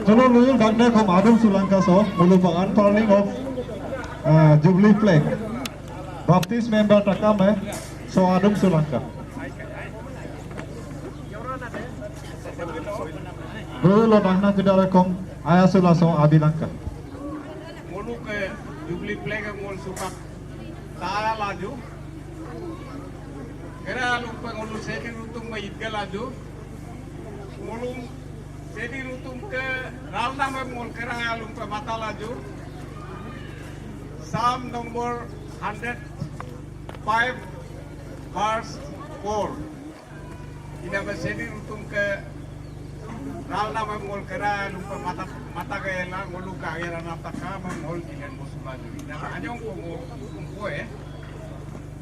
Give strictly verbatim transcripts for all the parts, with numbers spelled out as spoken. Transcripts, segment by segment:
Solo luyul dakne kom adum sulangka so, ngolu pa unfurling of, uh, Jubilee flag. Baptist member takame, so adum sulangka. Luyul lo dakna kídare kom, aya sula so abilangka. Ngoluke Jubilee flag ngolu supak taya laju. Kera lupa ngolu Shédí Ruutumpe itga laju. Ngolu Shédí Ruutumke ralnamem ngolu kera lupa mata laju. Psalm number hundred five, verse four. Iname Shédí Ruutumke ralnamem ngolu kera lupa mata, mata gela ngoluke agerana takamem ngolu ilen mosu laju. Iname anyong ko ngolu, ngolu ko e.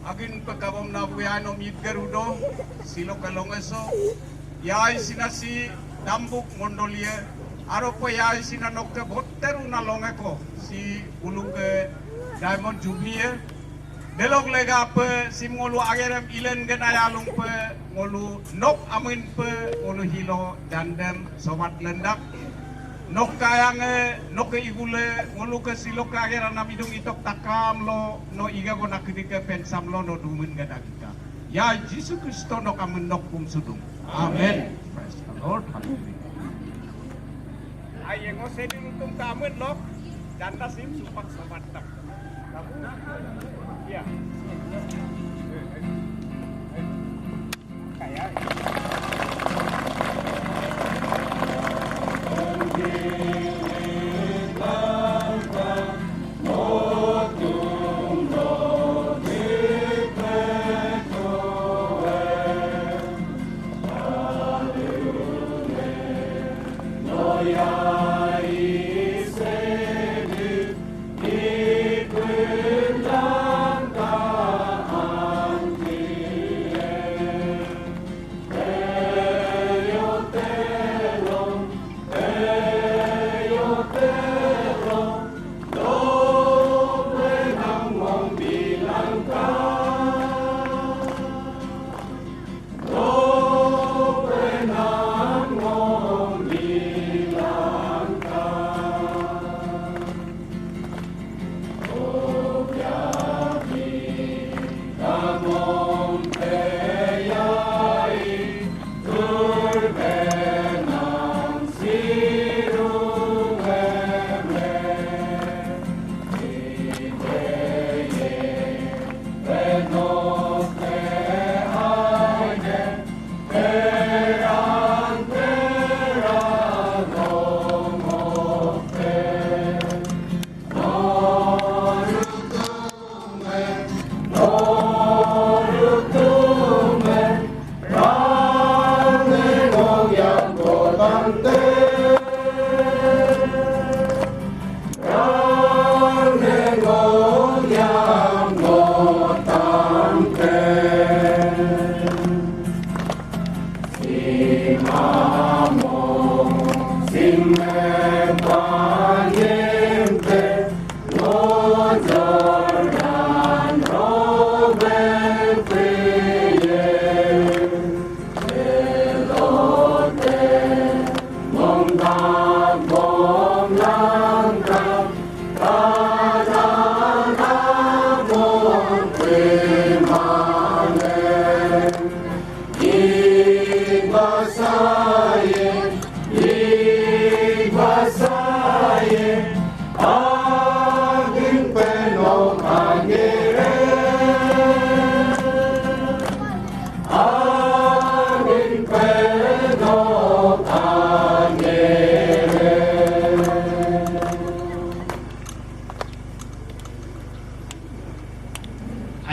Agínpe kabomna buyai nom yidger udo, siloke longe so, yai sina si Dambuk mondolie, arope yai sina nokke botteruna longe ko, si buluke Diamond Jubilee e, delok legape sim ngolu agerem ilen gena yalungpe, ngolu nok amínpe, ngolu hilo dandem sobat lendak, nok kayange, nokke igule, ngoluke siloke ageranam idung itok takamlo, no iga gona kídíke pensam lo no dumin gada kídí. Ya Jisu Kristo nok amín nok kum sudung. Amen. Praise the Lord. Hallelujah. Aye ngo Shédí Ruutumke amín lok, janda sim supak sobat tak. Kamu? Iya.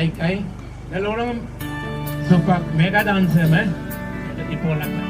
Aikai, delo orang supak mega dance me, ipo laka.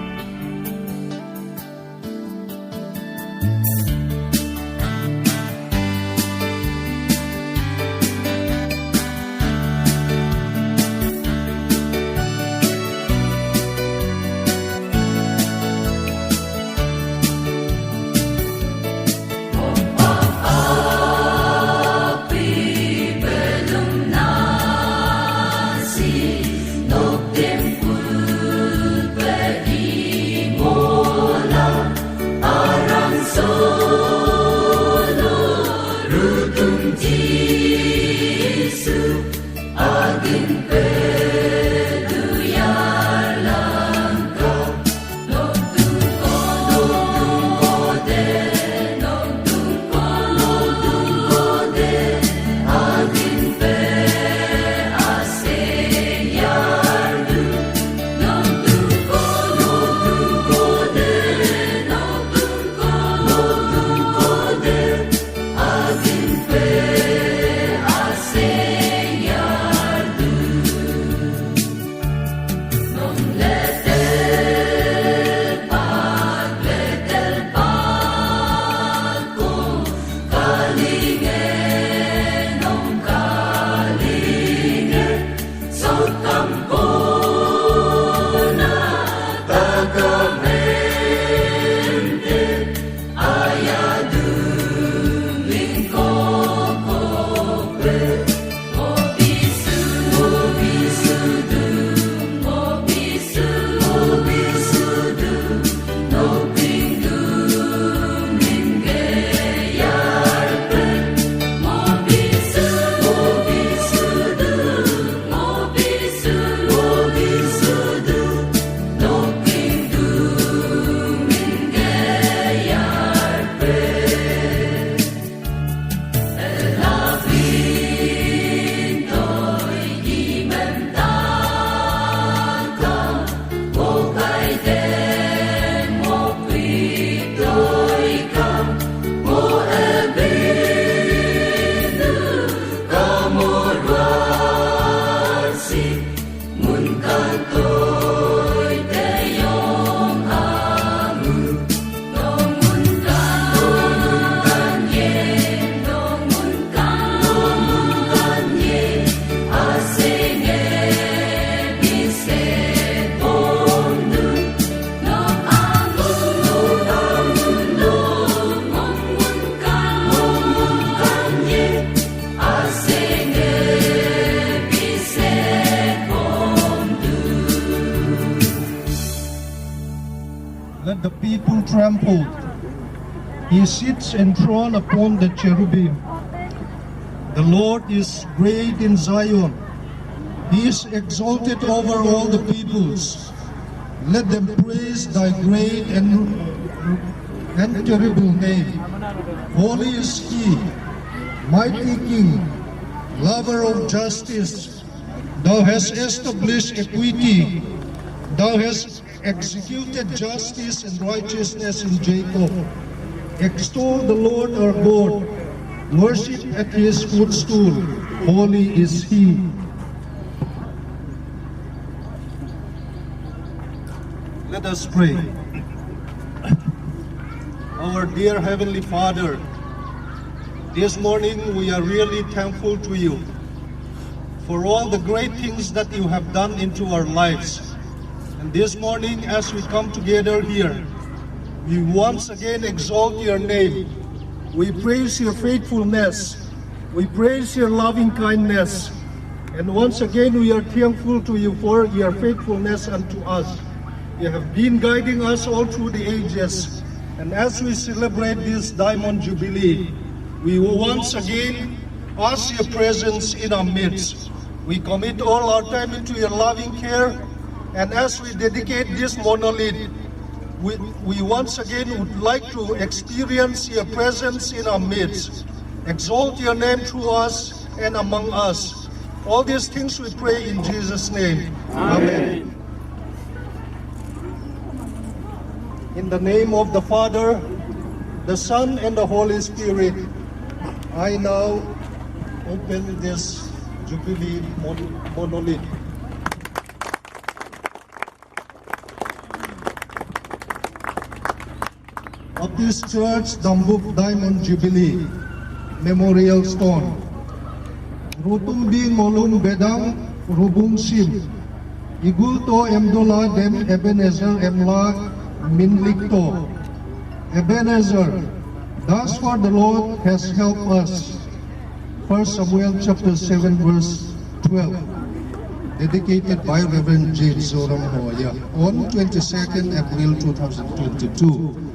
Let the people tremble. He sits enthroned upon the cherubim. The Lord is great in Zion. He is exalted over all the peoples. Let them praise thy great and, and terrible name. Holy is he, mighty King, lover of justice. Thou hast established equity. Thou hast executed justice and righteousness in Jacob. Extol the Lord our God. Worship at his footstool. Holy is he. Let us pray. Our dear Heavenly Father, this morning we are really thankful to you for all the great things that you have done into our lives. And this morning, as we come together here, we once again exalt your name. We praise your faithfulness. We praise your loving kindness. And once again, we are thankful to you for your faithfulness unto us. You have been guiding us all through the ages. And as we celebrate this Diamond Jubilee, we will once again ask your presence in our midst. We commit all our time into your loving care. And as we dedicate this monolith, we, we once again would like to experience your presence in our midst. Exalt your name through us and among us. All these things we pray in Jesus' name. Amen. In the name of the Father, the Son, and the Holy Spirit, I now open this Jubilee mon- monolith. Baptist Church Dambuk Diamond Jubilee Memorial Stone. Rutum bing ngolum bedang rubung sim. Igul to emdola dem Ebenezer emla minlik to. Ebenezer, thus far the Lord has helped us. First Samuel chapter seven verse twelve. Dedicated by Reverend J Zoram Hoya on twenty-second April two thousand twenty-two.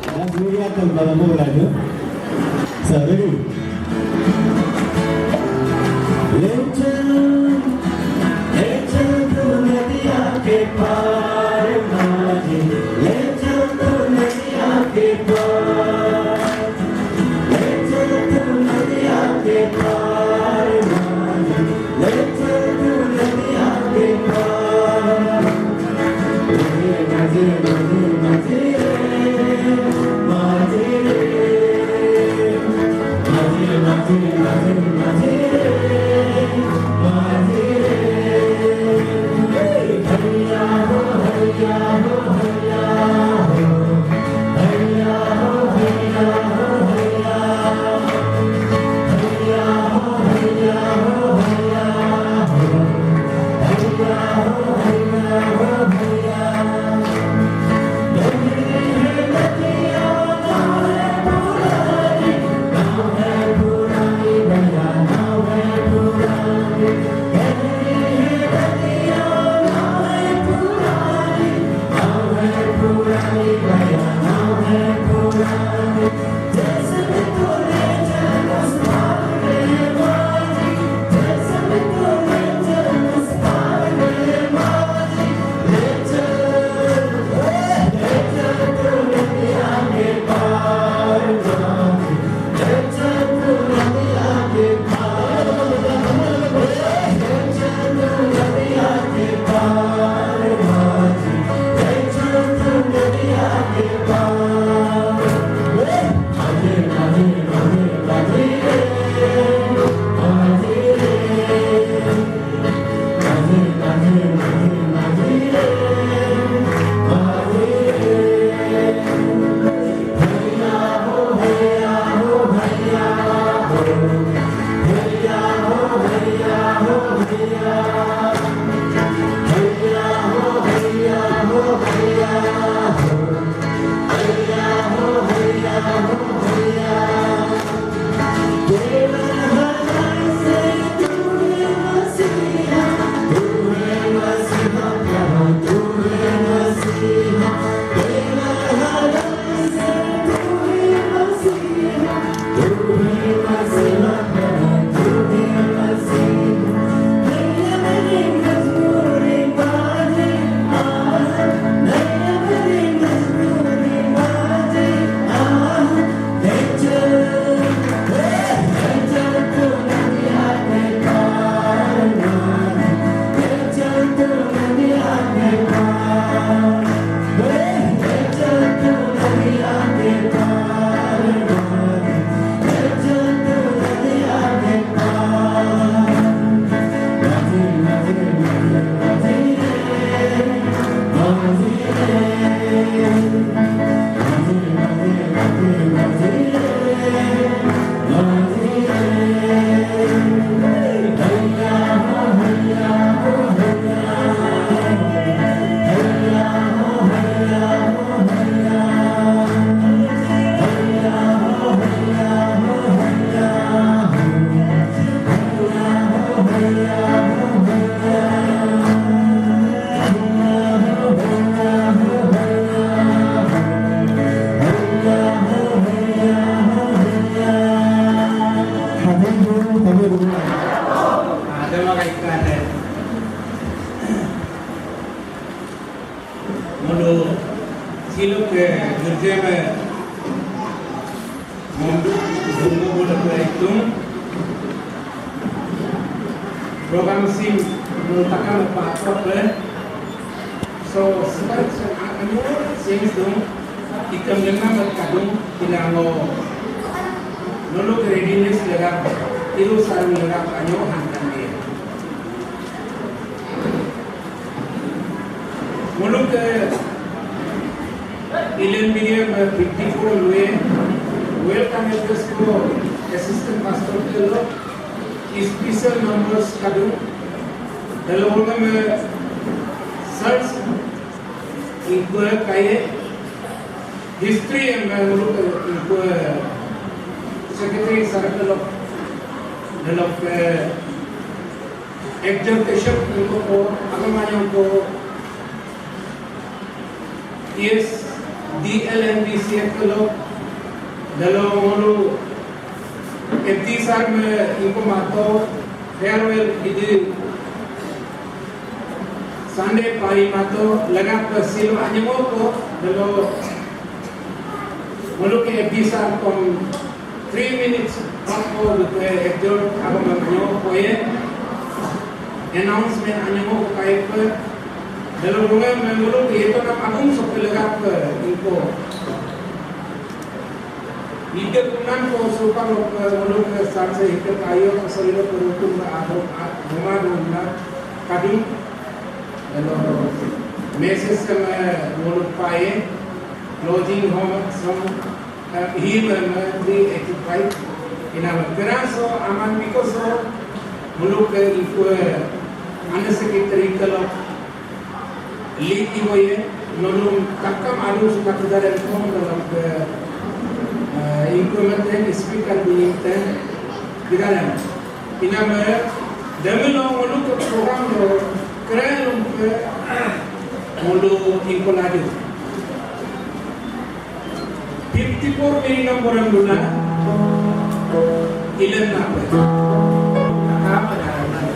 Las Vegas, Colorado, Colorado. Salut. Legend, legend, tu nadiya ke paar maaji. Legend, tu nadiya ke paar. Mulu silok ke gerja me mundu bungo bula ke itung program sim mulu takam patok ke. So sekarang anyo sing tung ikam lena mat kadung ilango nulu ke readiness lega iru saru lega anyo hantan dia. Mulu ke Elen Miriam fifty four lue, welcome address ko assistant pastor ke lo, special numbers kadu, delo mulu me search inquire kaye, history em mulu ke inquire secretary circle of, delo ke exhortation ingko ko, agama yang ko, yes, D L and D C F ke lo, delo mulu, F D sir me ingko mato, farewell idi, Sunday pai mato, lagap ke silo anyamo ko, delo, mulu ke F D sir kom, Three minutes bako bete ekjon abang manyo koye announcement anyamo ko kaipe. Delo bunga mengulung yeto na panggung sope legape ingko. Ide kunan ko supang lope ngulung ke sanse ite kayo kasolilo perutung ke aho rumah rumah kadung. Delo message ke me ngulung paye lodging home som Hima three eighty five. Ina keraso aman bikoso muluke ikue ane secretary kelo lead iboye nolum takam alu suka kedaran kom dalam ke ikue meten speaker bunyi ten kedaran. Iname, damelo ngolu ke program lo, keren lo ke ngolu ingko laju. Fifty four miri number yang dula, ilen nape? Apa jalan?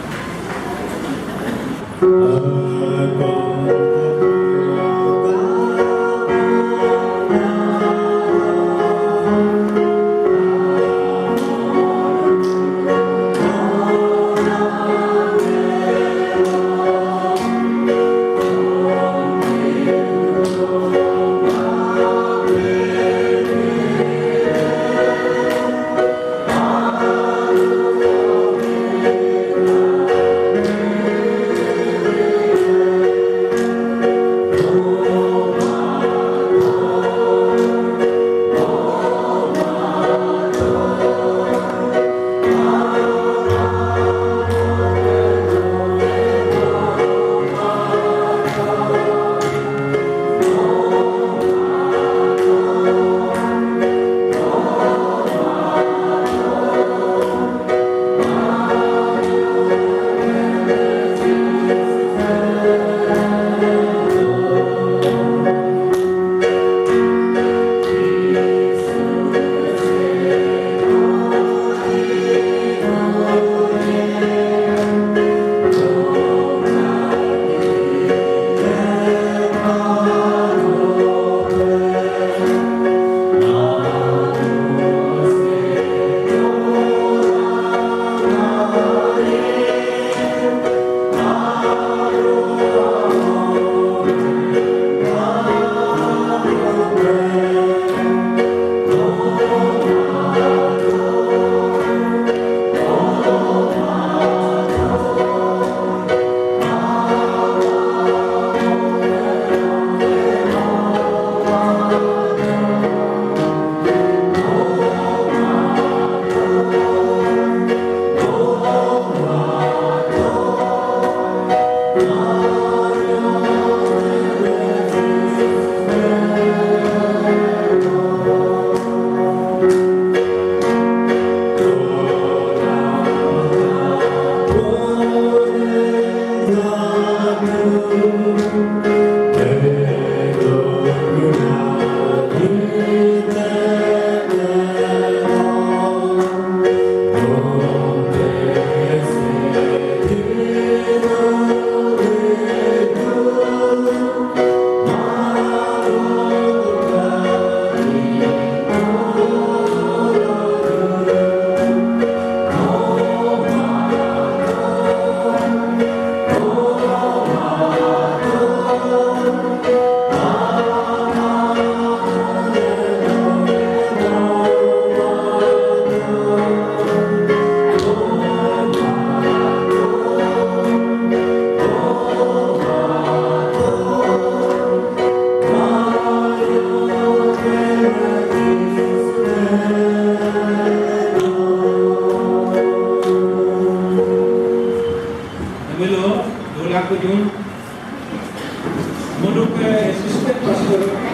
Welcome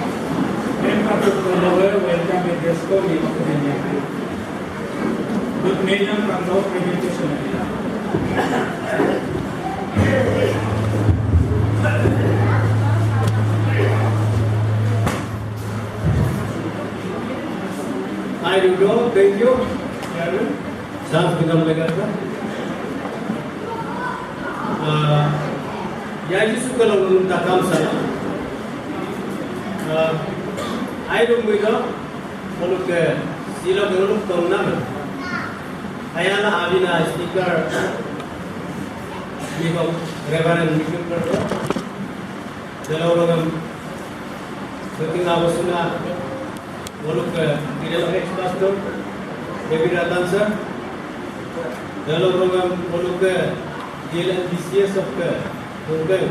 address ko ni. Good morning, Pangkau presentation. Hi, Rudo. Thank you. Chance bidam legatta. Ah, ya, Jisu kalau nunun takam sana. Ah, ai dong bida, kalau ke sila kalau tong nama. Ayala abina speaker, Reverend Michael Perot. Delo rongem, Beting Abosuna, ngoluk ke, Middle ex Pastor, David Ratan sir. Delo rongem, ngoluk ke, D L N B C S of ke, Mungkeng,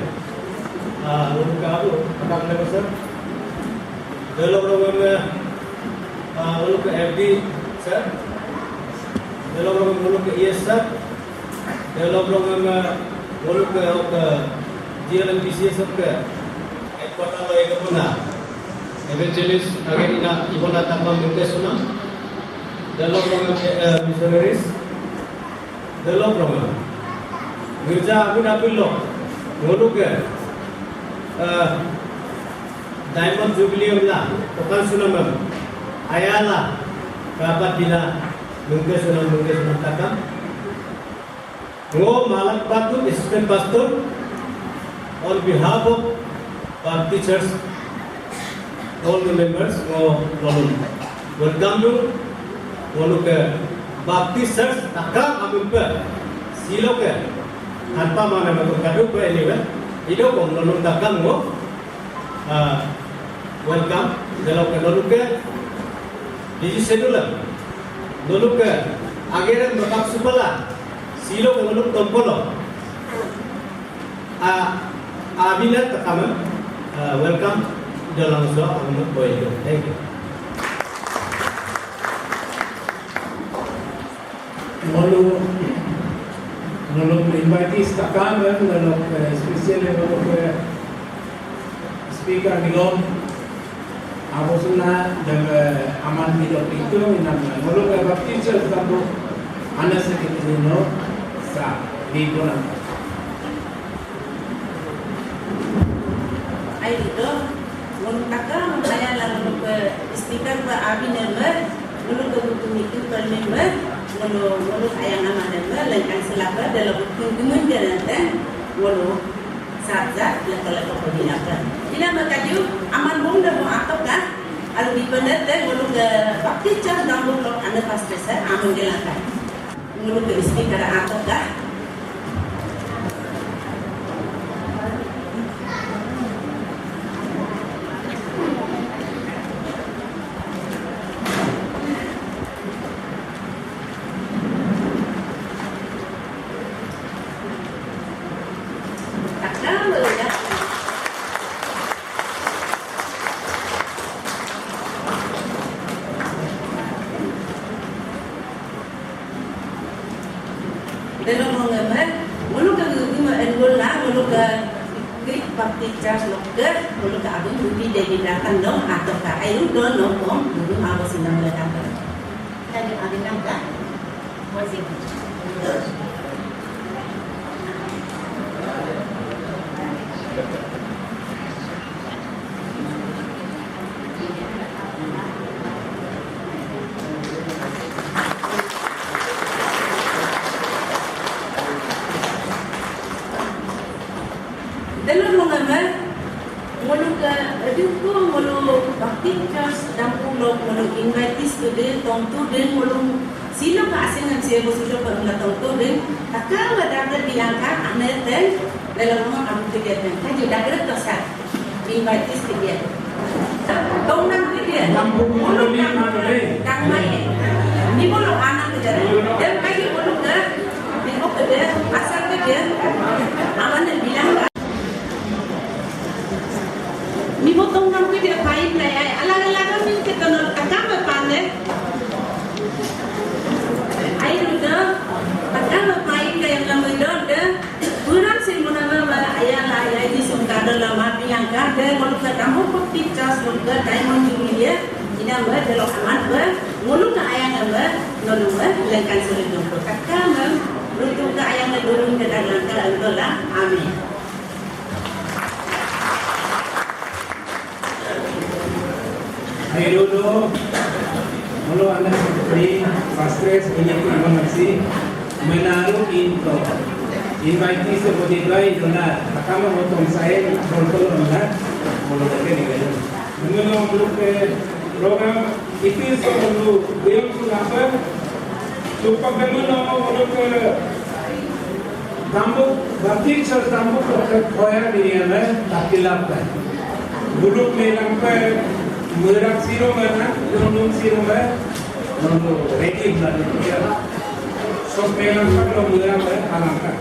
ah, ngoluk ke abu, Akang Lebo sir. Delo rongem, ah, ngoluk ke F D sir. Delo rongem, ngoluk ke E S sir. Delo rongem, ah, ngoluk ke, ok, D L N B C S of ke, Headquarter lo ega puna. Evangelist age ina ibona takam mungke suna. Delo rongem, eh, missionaries. Delo rongem. Girja abun apil lo. Ngoluk ke, eh, Diamond Jubilee emla, tokan sunamem. Ayala, kapat dina, mungke sunam, mungke sunam takam. Ngo Malak Batu, Assistant Pastor, on behalf of Baptist Church, all the members, ngo nolum welcome dung, ngoluke Baptist Church takam amín pe, siloke, tanpa mana betul kadu pe anyway, idokom nolum takam ngo, ah, welcome, delokke noluke, busy schedule, noluke, agere mekap supala, siloke noluk tompolo. Ah, abina takame, ah, welcome, idolang so, amín boy. Thank you. Ngolu, ngolu invitees takam, ngolu, eh, special ngolu, eh, speaker nilom, Abosuna, dem, eh, aman nilom itu, inam, ngolu, eh, Baptist Church kampung, ana secretary no, sa, di puna. Ai dito, ngolu takam, ayala ngoluke speaker pe abineme, ngoluke buku meeting permeme, ngolu, ngolu ayang amaneme, lengkan selapa, delo buku gemen janate, ngolu saat-saat, leko-leko pemilaka. Ina makaju, aman bung demo atok ka, alu dipenete, ngoluke Baptist Church Dambung lok ane pastor se, aman gelaka. Ngoluke speaker atok ka. Takam ya. Delo mongeme, ngoluke guguma enroll na, ngoluke Greek Baptist Church lokke, ngoluke abin gubi David Ratan no, atok ka, ayu do no kom, gugum Abosunam legape. Tadi abin langka, wajib. Delo mongeme, ngoluke, edíko ngolu Baptist Church Dambung lok ngolu invitees kídí, tongtudí ngolu, siloke asing em siloke, siloke emla tongtudí, takam dagdar bilangka, ane ten, delo mongem abu kídí ten, kaju dagdar tosa. Invitees kídí. Tongnam kídí. Dangmai. Ni bolo anak kídí. Dem kaji bolo ke. Ni bolo kídí. Asal kídí. Aman bilang. Ni bolo tongnam kídí pain na ya. Alag-alag min ke tonol takam pande. Ai ruda. Takam pain ke yang nama don de. Bulan si munama ba ayala ayai di sungkada lama bilangka de ngoluke Dambung Baptist Ke diamond jubilee ya, ina me delok amat me, ngoluk ke ayang me, nolu me, lengkan seri jompo. Kaka me, runtung ke ayang me, durun ke dan langka engko la, amin. Ayo dulu, mulu anak seperti pastres punya informasi menaruh intro. Invite se bodi dua itu na, akama motong saya, botol na, mulu deke ni gaya. Mengenai grup ke program itu semua beliau tu apa? Supak mengenai grup ke tambuk batik ser tambuk ke koya di yang takilap. Grup melang pe merak siro mana, nunung siro mana, nunung ready mana dia. Sok melang pe nunung merak pe alangkah.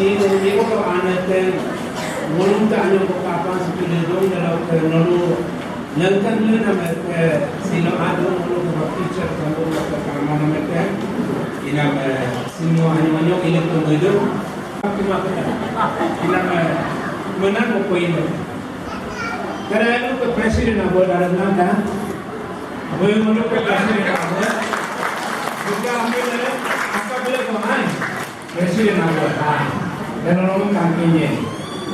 Iko, iko to ane te, ngolum te anyo ko kapan si pide dong dalam ke nolu, yang kan le nama ke silo ado ngolu ke baptiser kamu ke kamar nama ke, ina me simo anyo anyo ile ke medo, tapi maka ina me menang ko poin. Karena itu ke presiden abo dalam nada, abo yang menurut ke presiden abo, bukan ambil, akap boleh kemana? President abo, ha. Dan orang kangkengnya.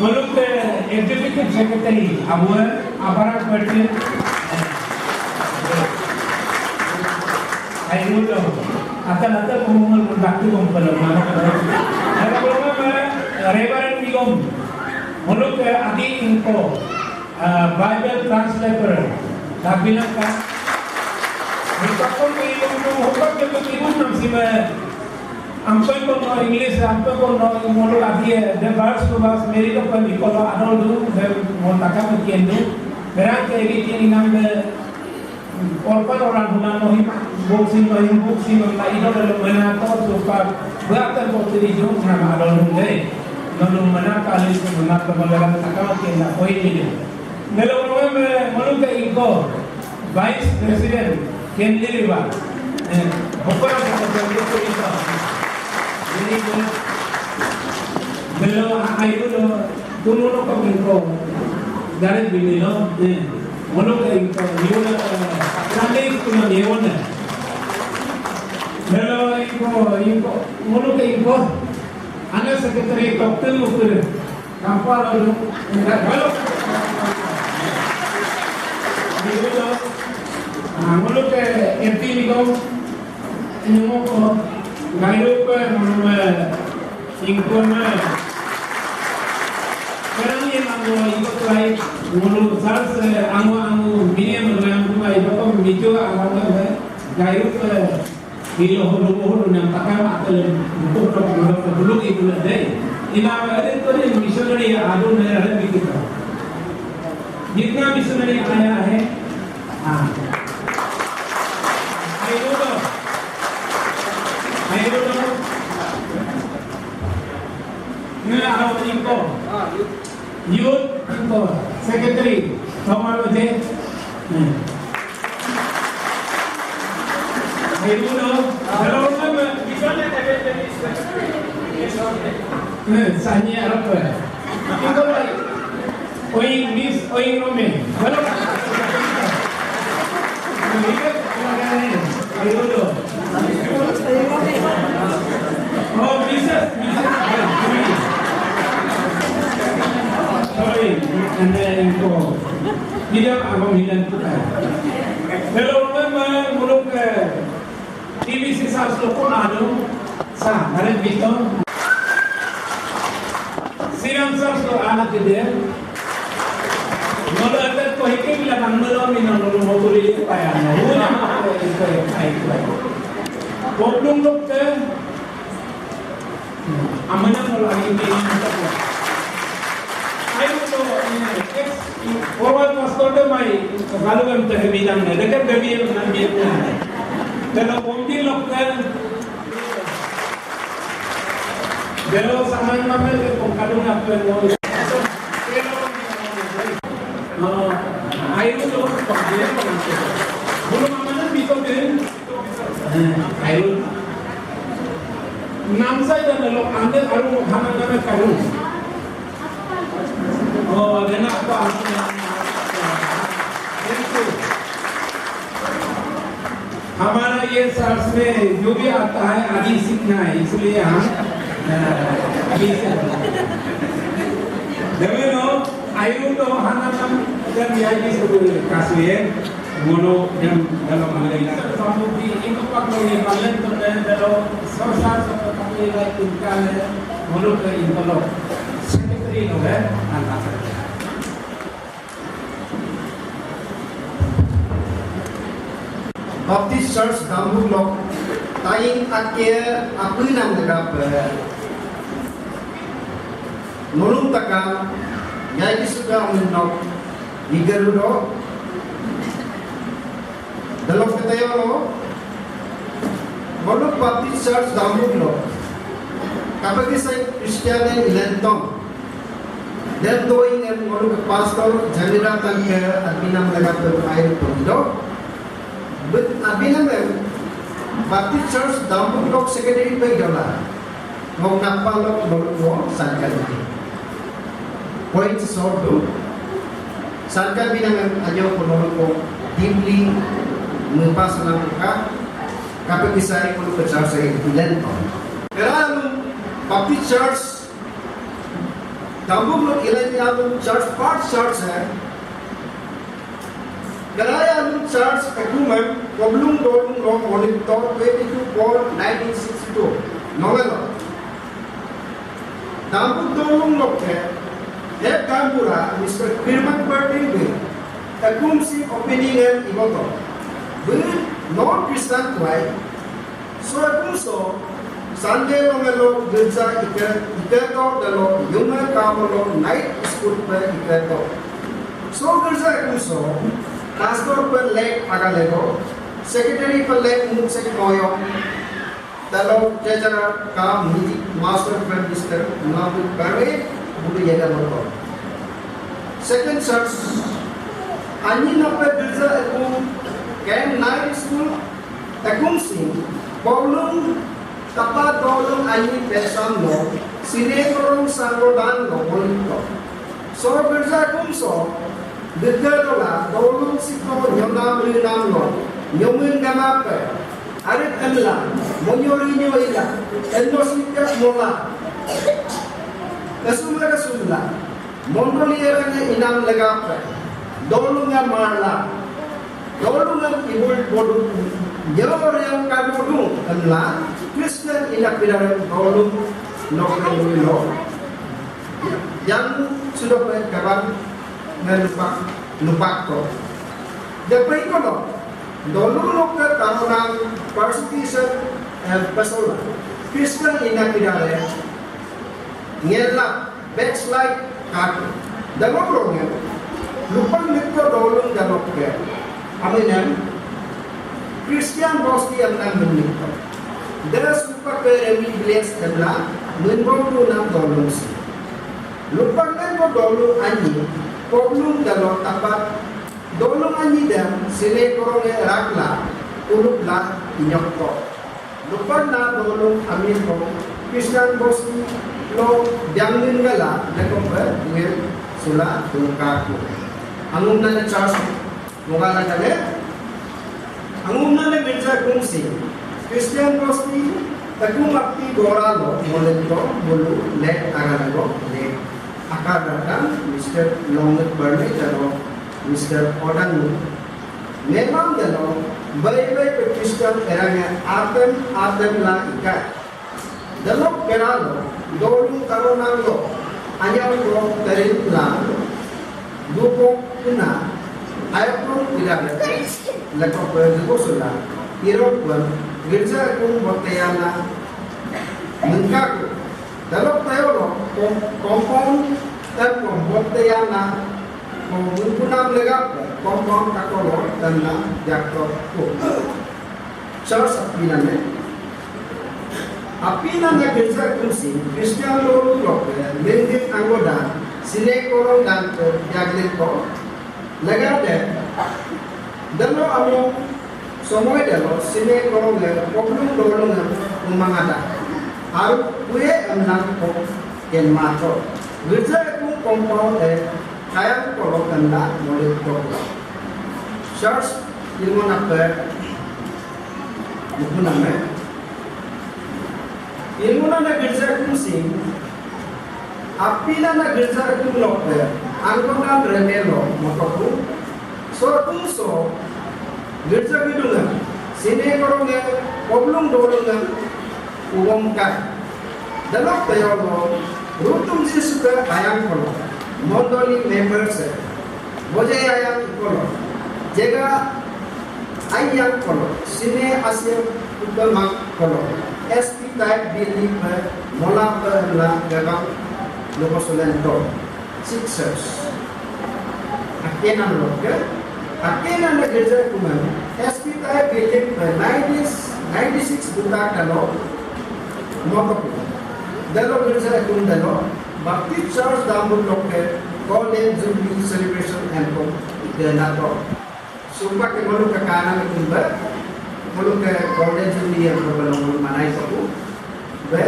Ngoluk ke executive secretary abo, aparat party. Ayo dong. Akan ada pengumuman bakti kompel mana. Ada pengumuman, Reverend Bigom. Ngoluk ke Adi Ingko, ah, Bible translator. Tapi nak kan? Kita pun ilmu hukum juga ibu nam sima. Ampe kono English, ampe kono molo lagi ya, the verse to verse, meri ko pandi kono adol du, the mo takam kiendu. Berang ke egi kini nang de, orpan orang hunan no him, boxing no him, boxing no la ido de mena to, so pa, beratan ko tiri jung, nama adol du de. Nonu mena kali, mena to meleran takam kienda, koi ni de. Melo ngolum, eh, ngolum ke ingko, Vice President, Kendriwa. Eh, bukura ko ko ko ko ingko. Ini ko, melo a-, ayo lo, tunu lo ko ingko. Dari bini lo, eh, ngolum ke ingko, niwona, eh, Sunday school lo niwona. Melo ingko, ingko, ngolum ke ingko. Ana secretary Doctor Mukur. Kampala dulu. Enggak, kalau. Di dulu. Nah, ngoluk ke M P ni ko. Ini mau ko. Nggak lupa, mau, eh, ingkun, eh. Sekarang ini mau ikut lain. Ngoluk sal se angu-angu, mini yang mau yang dua, itu kok micu, angu, eh. Nggak lupa. Bilo hulu hulu nam takam atel, hulu hulu hulu ibu na dai. Ina ada itu ada missionary ya, aduh, na ada bikin. Jitna missionary aya hai. Ah. I don't know. I don't know. Nggak ada info. Youth, info, secretary, Thomas Oje. Hmm. Saya dulu, kalau nama, di sana ada jadi secretary. Hmm, sanya apa? Info lagi. Oi, Miss, oi, Rome. Kalau, kalau ini, kalau ini, ayo dulu. Oh, bisa, bisa. Sorry, anda info. Tidak, abang hilang kita. Hello, teman, muluk ke T B C sas lo pun anu, sa, hari Bito. Siram sas lo anak gede. Ngolo adat ko hikir bilang ang melo minang ngolo motor ili payang. Ngolo ko ito yung ay ko. Boblong lok ke. Amana ngolo angin ini. Ayo ko ini. Forward pastor de mai. Lalu kan teh bilang na. Dekat gabi yang ngambil. Kalau bombil lok ke. Delo saman mame ke pengkadung apa yang mau. Oh, ayo tuh, dia mengaku. Belum amanah bisa deh. Eh, ayo. Namsai dan delo ande aru hana nana karu. Oh, dena apa? Thank you. हमारा ये सर्च में जो भी आता है, अभी सीखना है, इसलिए हम, अ, अभी से। Demeno, ayu to hananam dan ya ini sebut kasih, mono dan dalam hal ini. Kamu di itu pak mau balen to dan dalam sosal sama kami lagi tinggal, mono ke intolo. Secretary lo, eh, anak. Baptist Church Dambuk lok, taying akie apinam degape. Nulung taka, yai kisuka menok, niger ludo, delok ketayo lo, Ngoluk Baptist Church Dambuk lo. Kapekísa Christian en ilentong. Dem doing em ngolu ke pastor Jamira tangke abinam legape air pemido. But abinam em Baptist Church Dambuk lok secretary pe dola. Ngok napa lok ngolu ngo sangkal ini. Point short do. Sangkal binam em ajo ko ngolu ko deeply mepas nang ka. Kape kisai ngolu ke church ai ilentong. Keralu Baptist Church Dambuk lok ilai alum church part church hai. Galai alum church ekumem koblung dolung lok monitor twenty two four nineteen sixty two. Nongelo. Dambuk dolung lok ke head gaonbura Mister Kirman Perting be ekum si opening em iboto. Be non Christian kuai. So ekum so Sunday lo melo girja ike ike to dalo yunga kamolo night school pe ike to. So girja ekum so pastor pe lek aga lego, secretary pe lek muk sek moyo. Dalo treasurer kam music master pe Mister Nabi Barwe budu yada moto. Second church anyi nape girja ekum kem night school Ekum sing, koblung tapa dolung anyi pesam lo, sine korong sanggo dan lo, bolito. So girja ekum so, dega dola, dolung siko nyonam rinam lo, nyomin gamape, arit enla, monyori nyoila, endo sipiak mola, kesumla kesumla, mondoli erane inam legape, dolunga marla, Dolungan ibul bodu nyor yang kamu dung emla Kristen ina pidara dolung nokre lo yang sudah pe kaban ngan lupak lupak to. Dapat iko no dolung nokre tamunan persecution eh, pesola Kristen ina pidara ngelak Backslide katu. Dama prongem. Lupang nikto dolung dalokke. Aminem. Christian bosti emna mennikto. Deras lupa ke remi bless emla menbom tu nam dolung si. Lupang nem ko dolung anyi. Koblung dalok tapat. Dolung anyi dem sile koronge rakla. Ulukla inyokto. Lupan na dolung amin ko Christian bosti lo jangin gala lekom be ngel sula dungkaku. Angum nane church mogala kane. Angum nane girja kungsi Christian bosti takum akti gora lo molento bulu le agalago le. Akar datang Mister Longet Barne jalo Mister Odang Memang delo, bai bai pe Kristen erangnya adem adem la ikai. Delok keralo, dolung karunang lo, anyau lo terin la, dupok kuna, ayok lo tidak ada, lekok pe duko sula, irok pe, girja kung boteyana, mengkaku, Dalok tayo lo, kom-, compound, dan compound tayo na, kom-, mengkunam legap, compound kakolo, dan na, jakto, ko. Church apinane. Apinane girja kungsi, Christian lo lo, lengit anggoda, sine korong dan, jaglin ko, Legade, delo amo somoy delo sine korong le koblung dolung le umangada. Aru kuye emnang ko kenmato. Girja ekung compound e kayang kolo kenda molit ko. Church ilmon ape mukuname. Ilmon ane girja ekung sing Apina na girja ekum lokpe, angkona remelo motoku, so ekum so, girja gidunga, sine koronge, koblung dolunga, ubomkai. Dalok teyolo, rutum Jisu ke ayang kolo, mondoli member se, boje ayang kolo, jega ayang kolo, sine asil upemak kolo, S P type building pe mola pe la gabang lupa sulen to. Sixers. Akena loke. Akena na girja kuman. S P type building pe ninety, ninety six buta kalo. Moto kuman. Delo girja ekum delo Baptist Church Dambur lokke Golden Jubilee Celebration emkom itenato. Supak ke ngoluke kaanam ekum be, ngoluke Golden Jubilee emkom belo ngolu manai toku be,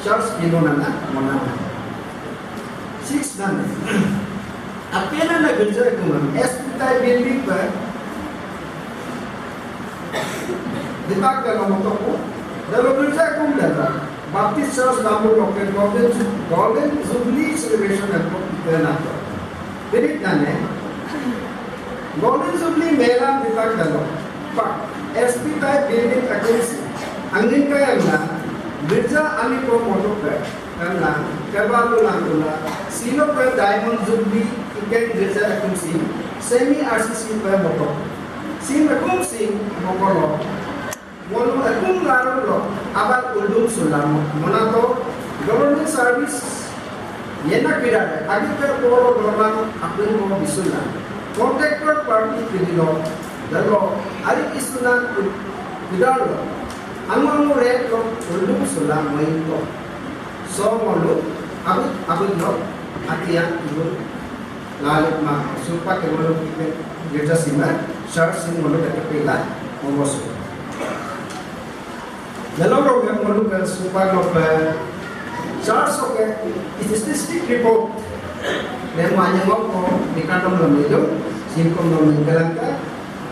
church ino nana monana. Six nana. Apena na girja ekum S P tai building pe Ditak delo motoku, delo girja ekum delo Baptist Church Dambur lokke Golden Ju-, Golden Jubilee Celebration emkom itenato. Pirit nane, Golden Jubilee mela ditak delo, pak, S P tai building ekum si, angin kayang na, girja ami ko motoke, karena, kebalu langkula, silo ke Diamond Jubilee iken girja ekum si, semi R C C pe motoke. Sim ekum si, mokolo. Ngolu ekum larulo, abal uldum sulamo, monato, government service, yena kídare, agí ke poro dorman, apun mo bisula. Contractor party kídílo, delo, ari isunan kídarlo, angu angu rate lo, uldum sula mointo. So ngolu, abut, abutlo, atia, ibun. Lalit ma supak ke ngolu ke girja sima, church sim ngolu ke pila, ngomosu. Delo roge ngoluke supak lope, church oke, statistic report. Demo anyamoko, dikandom lo mejo, simkom lo mengkelangka,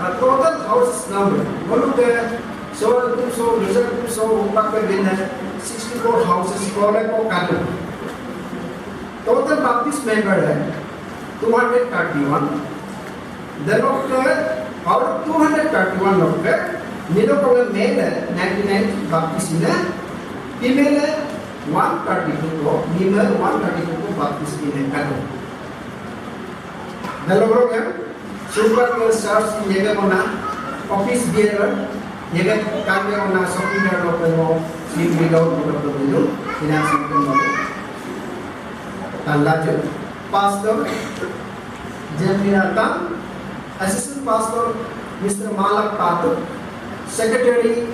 a total houses number. Ngoluke, so, so, result, so, upak ke bina, sixty-four houses, kole ko kadu. Total Baptist member hai two hundred thirty-one. Delokke, out of two hundred thirty-one lokke, nidokole male ninety-nine Baptist ine, female one thirty-two ko, nime one thirty-two ko Baptist ine kado. Delokroke, Supak ke church yega kona, office bearer, yega kage kona, sokidar lo pemo, sim bilo, bilo, bilo, bilo, ina sim pemo. Tanlaju, Pastor Jemina Tan, Assistant Pastor Mister Malak Patuk, Secretary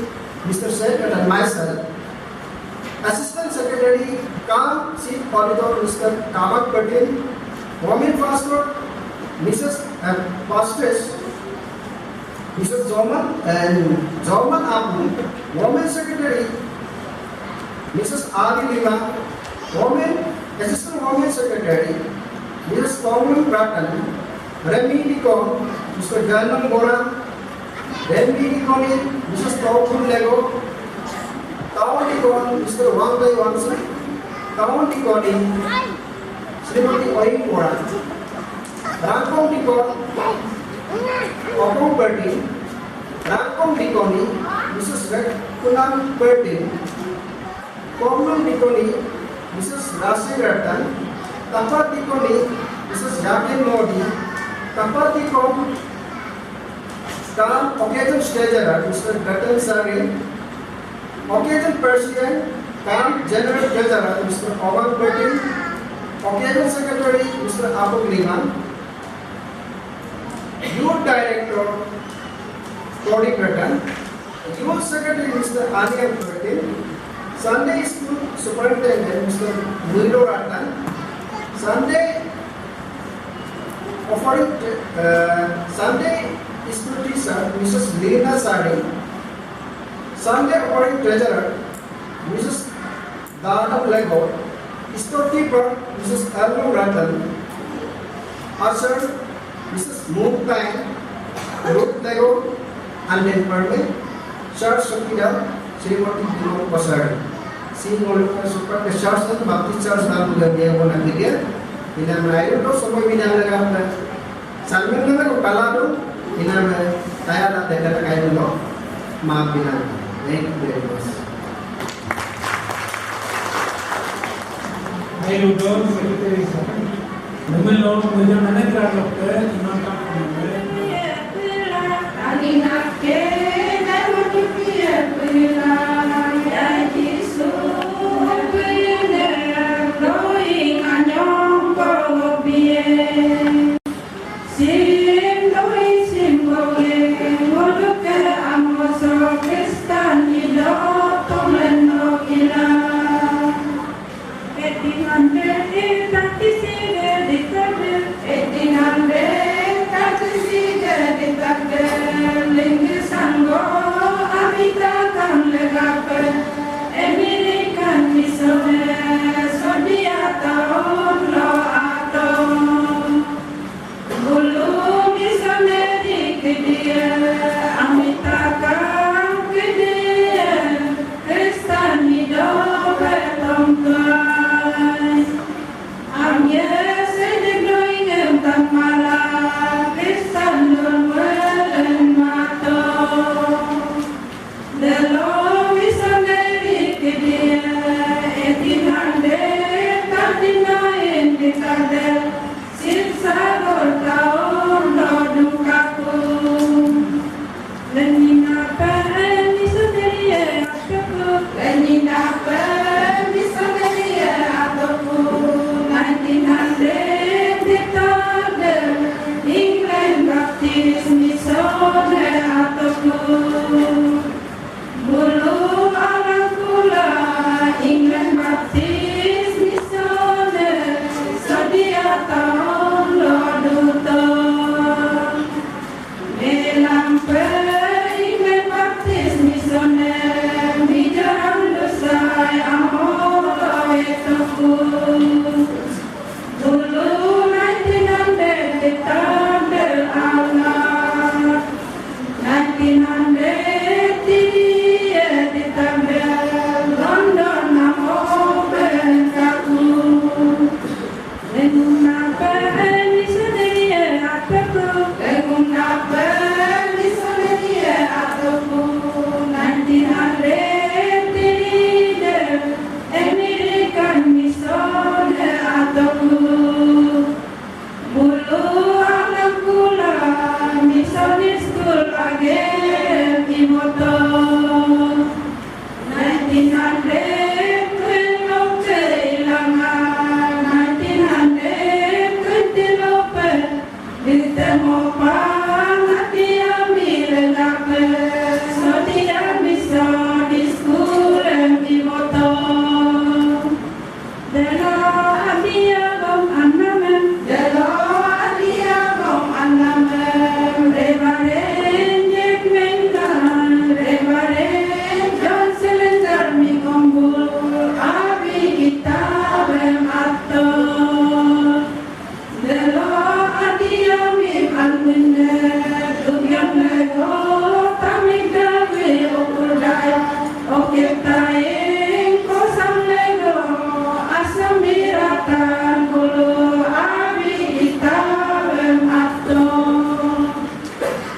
Mister Seth and myself, Assistant Secretary cum Chief Auditor Mister Kamat Patel, Women Pastor Missus uh, Pastoress Missus Zoman and Zoman Abu, Women Secretary Missus Adi Lima, Women Assistant Women Secretary Missus Tongling Ratan, Remi Dikon, Mister Ganam Boran, Remi Dikoni, Missus Tokun Lego, Town Dikon, Mister Wangdai Wangsi, Town Dikoni, Srimati Oing Boran, Rangkong Dikon, Okong Bertin, Rangkong Dikoni, Missus Rek Kunam Bertin, Komlung Dikoni, Missus Rasi Ratan, Tapat Dikoni, Missus Yakin Modi, Tapat Dikon, Kam Occasion Treasurer, Mister Gatan Sari, Occasion President, Kam General Treasurer, Mister Owan Patil, Occasion Secretary, Mister Apuk Liman, Youth Director, Tony Pradhan, Youth Secretary Mister Aniel Pradhan, Sunday School Superintendent Mister Muido Ratan, Sunday offering uh, Sunday School Teacher Missus Lina Sari, Sunday offering Treasurer Missus Dada Lego, Storekeeper Missus Alvin Ratan, Usher Missus Mungtai, Ruth Lego, and then Permit, Charles Sokida, Srimati Dino Pasari. Sing ngolu super ke Charles dan Baptist Charles dan juga dia mau nanti dia. Bina melayu to semua bina negara. Sambil nana ko pala tu, ina me taya na teka na kayu no, maaf bilang. Thank you very much. Hai Ludo, Secretary Sir. Numi lo, mujo nana kira lo ke, iman tak numi. Sim doi sim boge, ngoluke amo so Kristan ido, tomen no ila. Tade, Sivasagar town lo dungkaku. Lenina pe missionary atoku. Lenina pe missionary atoku. Nineteen hundred tade, England Baptist Mission atoku. Bulu alangkula England Baptist Mission, Sodia town lo duto. Melampe England Baptist Mission, Mijoram dusai amolo etoku. Bulu nineteen hundred ditande ala. Nineteen hundred three ditande London namo bengkaku. Lenguna pe missionary atoku. Lenguna pe missionary atoku. Nineteen hundred three de American mission atoku. Bulu alangkula mission school agér imoto. Nineteen hundred twelve ke ilanga, nineteen hundred twenty lope. Ditemo pangati ami legape, Sodia mission school em imoto. Delo adia gom anamem. Delo adia gom anamem. Reverend Jack Menga, Reverend John Sylvester mi kombul, abi kitabem ato. Delo adia mi almine, dugyang lego, tamik dawi okurdai, okirtaing kosam lego, asam biratan bulu, abi kitabem ato.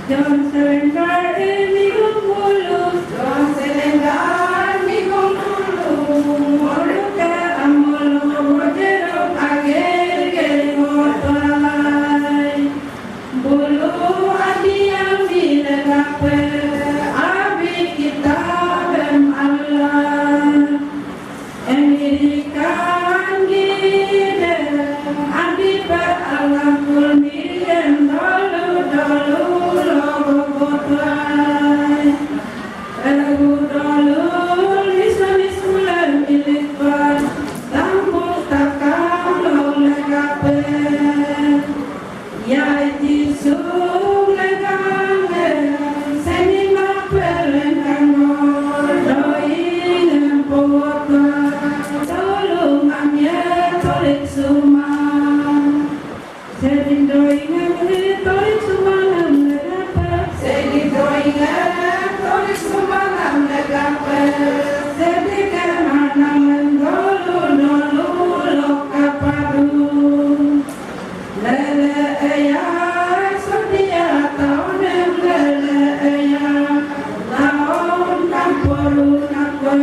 John Sylvester e migum bulu. John Sylvester migum bulu. Moluke amolo bojeruk agér geri motuai. Bulu adia mi legape abi kitabem ala. American gide, adipe alangkul miriem dolu dolu logo kotuai. Egu dolu mission school em ilíkpa, tambuk takam lo legape. Yai Jisu legange, seni mapel lengkango, doingem powota, tolung amie torik suma. Seni doingem torik suma nam legape. Seni doingem torik suma nam legape. Seni kemana mendolu dolu lokapadu. Lele eya, Sodia taonem lele eya, taon kamporu nakwa.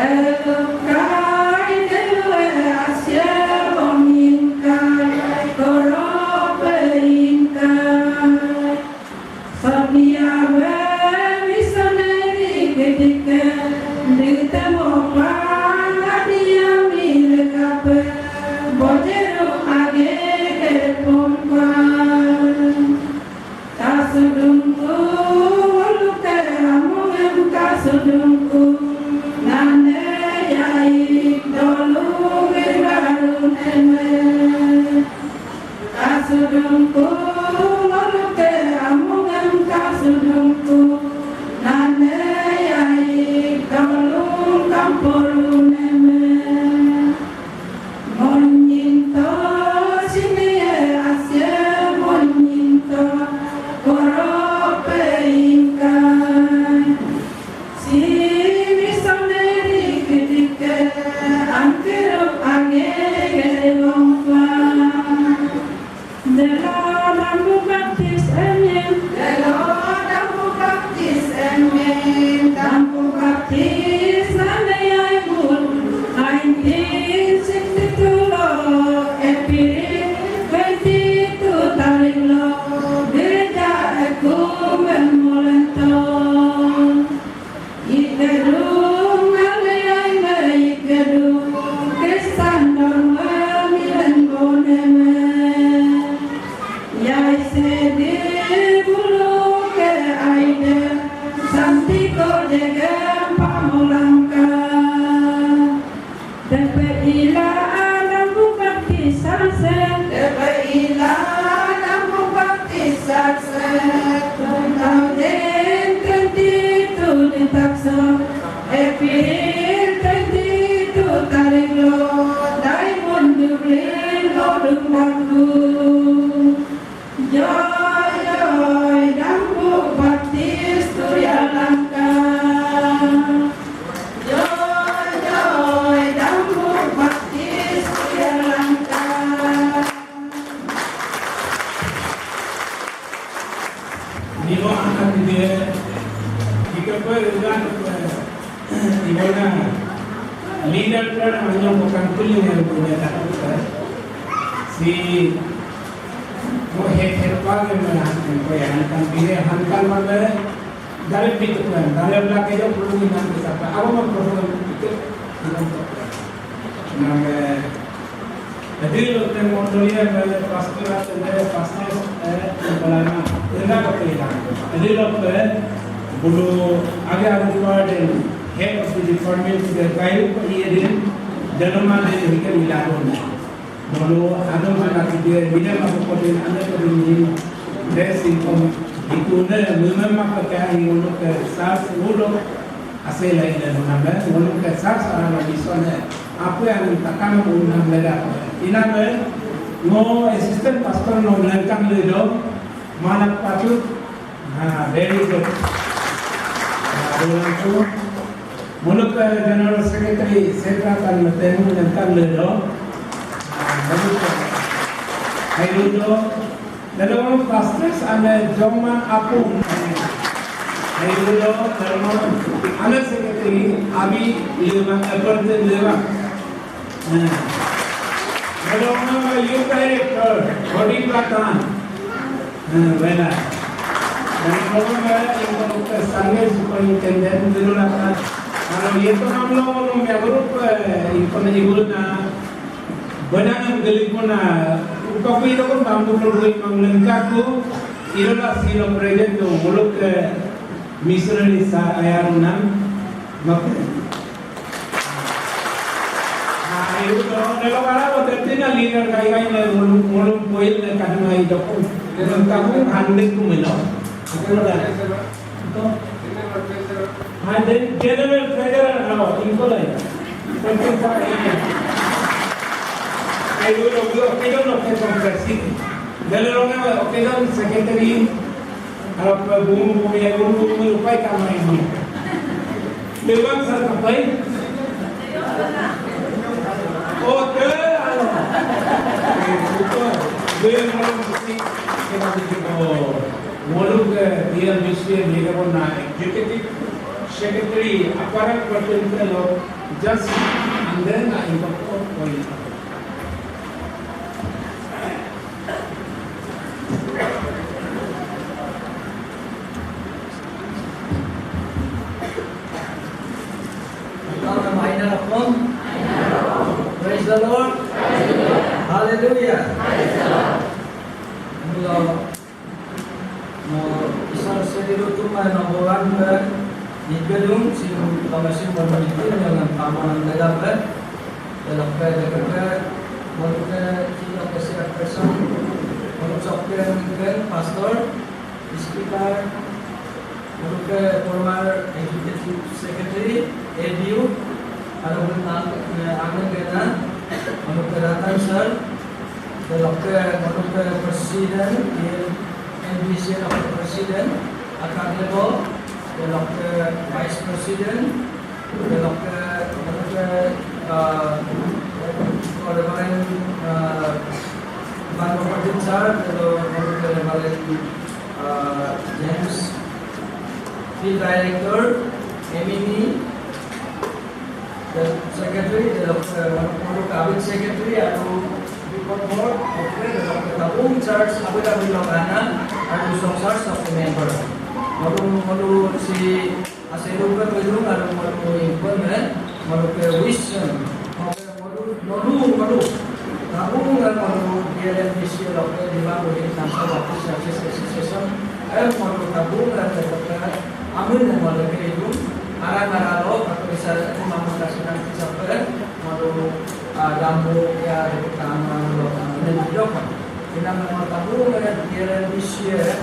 Elukai delue asie bom ingkai, korope ingkai. Sodia we missionary kedike, ditemo pang adia mi legape, bojeruk agér geri pompa. Kasudungku, ngoluke amongem kasudungku, nane yai dolu geri baru neme. Kasudungku, ngoluke amongem kasudungku, nane yai tolung kamporu neme. Monyinto, sinie asie monyinto, korope ingkai. Si missionary kedike, angkeruk agér geri longkla. Dela Two thousand twenty-two di takso, April twenty-two tarik lo, Diamond Jubilee lo dumangku. Joy, joy, Dambuk Baptis Turia Langka. Joy, joy, Dambuk Baptis Turia Langka. Nino anak dia, jika kau enggak, eh, ibu na, leader kan hanya bukan kulit yang punya takut, eh. Si, mo het het pa ke mana, ko ya hankan bile, hankan mana, dari pintu kan, dari belakang dia belum ingat ke siapa, apa mau perlu itu, belum tahu. Nama, Adil otte mondoli e pastor ate pastor e balana. Enda ko pela. Adil otte bulu age abu department, head of the department ke kayu ko iye din, jalma din hike milado na. Bulu anu mana kide mila ma ko din anda ko din. Dressing ko itu ne mema ma ka kayu ke sas ulo. Asela ina nunambe, ngoluk ke sar sara lo misone, apa yang takam unam leda. Iname, ngo assistant pastor no lengkang ledo, manak patut, ha, very good. Ha, ulang tu, ngoluk ke general secretary, sekra tan metemu lengkang ledo, ha, ngoluk ke, hai ledo, Delo pastors ane joman apung. Ayo delo, delo ane secretary, abi lema, appointed lema. Delo nama youth director, body platan. Bela. Dan kalau nama yang kalau ke Sunday superintendent delo laka. Kalau itu namlo nama group, eh, itu nama ibu na. Benang gelikuna, ukaku idakun bambu perlu manglengkaku, idola silo present do, muluk ke missionary sa ayarunam, maku. Nah, itu kalau kalau kalau tetina leader kai kai na muluk muluk poin na kadung idakun, lengkaku handek kumelo. Oke, udah. Ito. Ande general treasurer no, ingkolai. Ayo lo lo kaido no ke president. Delo lo nga kaido secretary. Alo pe bumu bumu ya bumu bumu upai kama ini. Dewan sar kapai. Oke, alo. Oke, buto. Dewan sar kapai. Ngoluk ke dia misi dia pun na executive secretary aparat pertentu lo just and then na impact point. Praise the Lord. Hallelujah. Hallelujah. Isar sediru tumai na boran pe, ikadung si kamasin bermiti dengan taman ledape, dalam pe dekat pe, malu ke sila ke siap person, malu sok ke pastor, speaker, malu ke former executive secretary, A D U, ada pun ang, eh, angin kena, malu ke Ratan sir, delokke ngoluke president, di N B C lokke president, akar lebo, delokke vice president, delokke ngoluke, eh, Reverend, eh, Bano Pradip sir, delo ngoluke Reverend, eh, James, field director, M M E, Secretary, delokke, eh, ngoluke cabin secretary, atau deacon board, oke, delokke tabung church, abu da bilok ana, atau sok church, sok member. Ngolu, ngolu si aselu ke belum, atau ngolu impon, eh, ngoluke wish, eh, oke, ngolu, ngolu, ngolu. Tabung dan ngolu D L M D C lokke di bawah di Council of Churches Association, eh, ngolu tabung dan delokke, amin ngoluke itu, arang arang lo, aku bisa itu mama kasih nanti sampai, ngolu, ah, dambu ya, di pertama lo, amin jok. Ina ngolu tabung dan D L M D C, eh,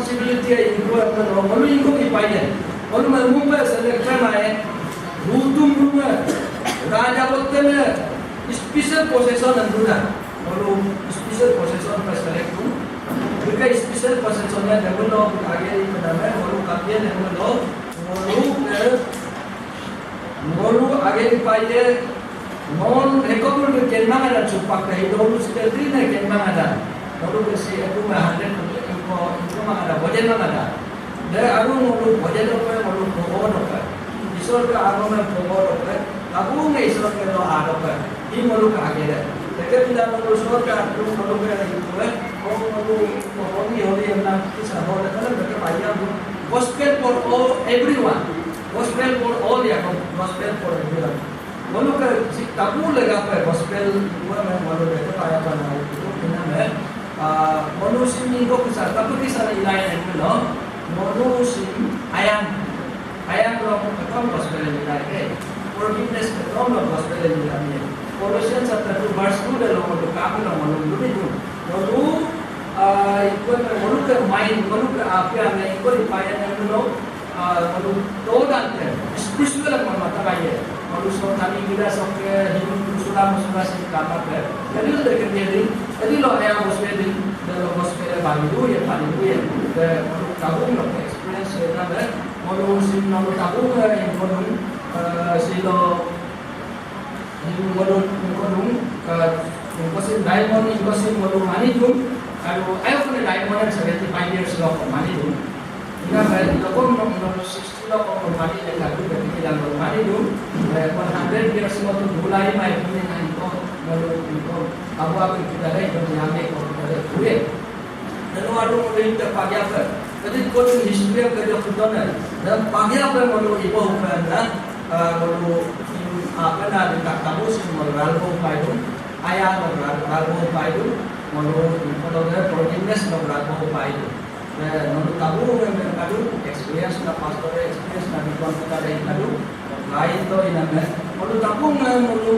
responsibility e ingko e lo ngolu ingko ipaye. Ngolu me mumpe select pe mae. Rutum rume. Raja botte me special possession anduna. Ngolu special possession pe select tu. Bika special possession e develop age ipename ngolu kapye develop. Ngolu ke Ngolu age ipaye non recoverable ke kenmang ada cupak ke idolu sekali ne kenmang ada. Ngolu ke si aku mah hundred ko ko mang ada, bojen mang ada. De aku ngolu bojen dope, ngolu kogo dope. Isor ke aku mah kogo dope. Aku nge Isor ke lo a dope. Ini ngolu ke age de. Teke bila ngolu Isor ke aku ngolu ke itu eh. Oh ngolu kogo ni holi yang nang kisah holi kalau mereka bayar gospel for all everyone. Gospel for all ya, gospel for everyone. Ngolu ke si tabu legape gospel dua me ngolu ke kaya pa na itu kina me. Ah, ngolu si minggu kisa tabu kisa ilai ne lo. Ngolu si ayang. Ayang lo ketom gospel ilai ke. Forgiveness ketom lo gospel ilai ke. Colossians chapter two verse two de lo ngolu kamu lo ngolu dulu itu. Ngolu ah, ikut ngolu ke mind, ngolu ke api ane ikut ipaya ne lo. Ah, ngolu todan te, spiritual ngolu mata kaiye. Ngolu so tani gila sok ke hidup sura sura si kapa te. Jadi lo deke dia di, jadi lo aya bos ke di, dan lo bos ke bali du ye, bali du ye. De ngolu tabung lo experience ye na de, ngolu si ngolu tabung ye, ngolu, eh, si lo Ngolu, ngolu, ka, ngolu kosin diamond, ngolu kosin ngolu mani dun. Aru, ayo kone diamond seventy five years lo ko mani dun. Ina ba, lo ko ngolu, ngolu sixty lo ko mani le ka dun, tapi kita ngolu mani dun. Eh, one hundred years ngolu dulai mai kone na ngolu, ngolu, abu abu kita dai, ngolu yame ko kita dai, due. Nanu adu ngolu inte pagyape. Jadi kotu history ke dia kutone. Dan pagyape ngolu ibo upe na, ah, ngolu, ah, apa na di tak tabu si ngolu ralbo paidung. Aya ngolu ral-, ralbo paidung. Ngolu ibo de forgiveness ngolu ralbo paidung. Eh, ngolu tabu ngolu kadu experience na pastor experience na di kon kita de kadu. Lain to iname. Ngolu tabu ngolu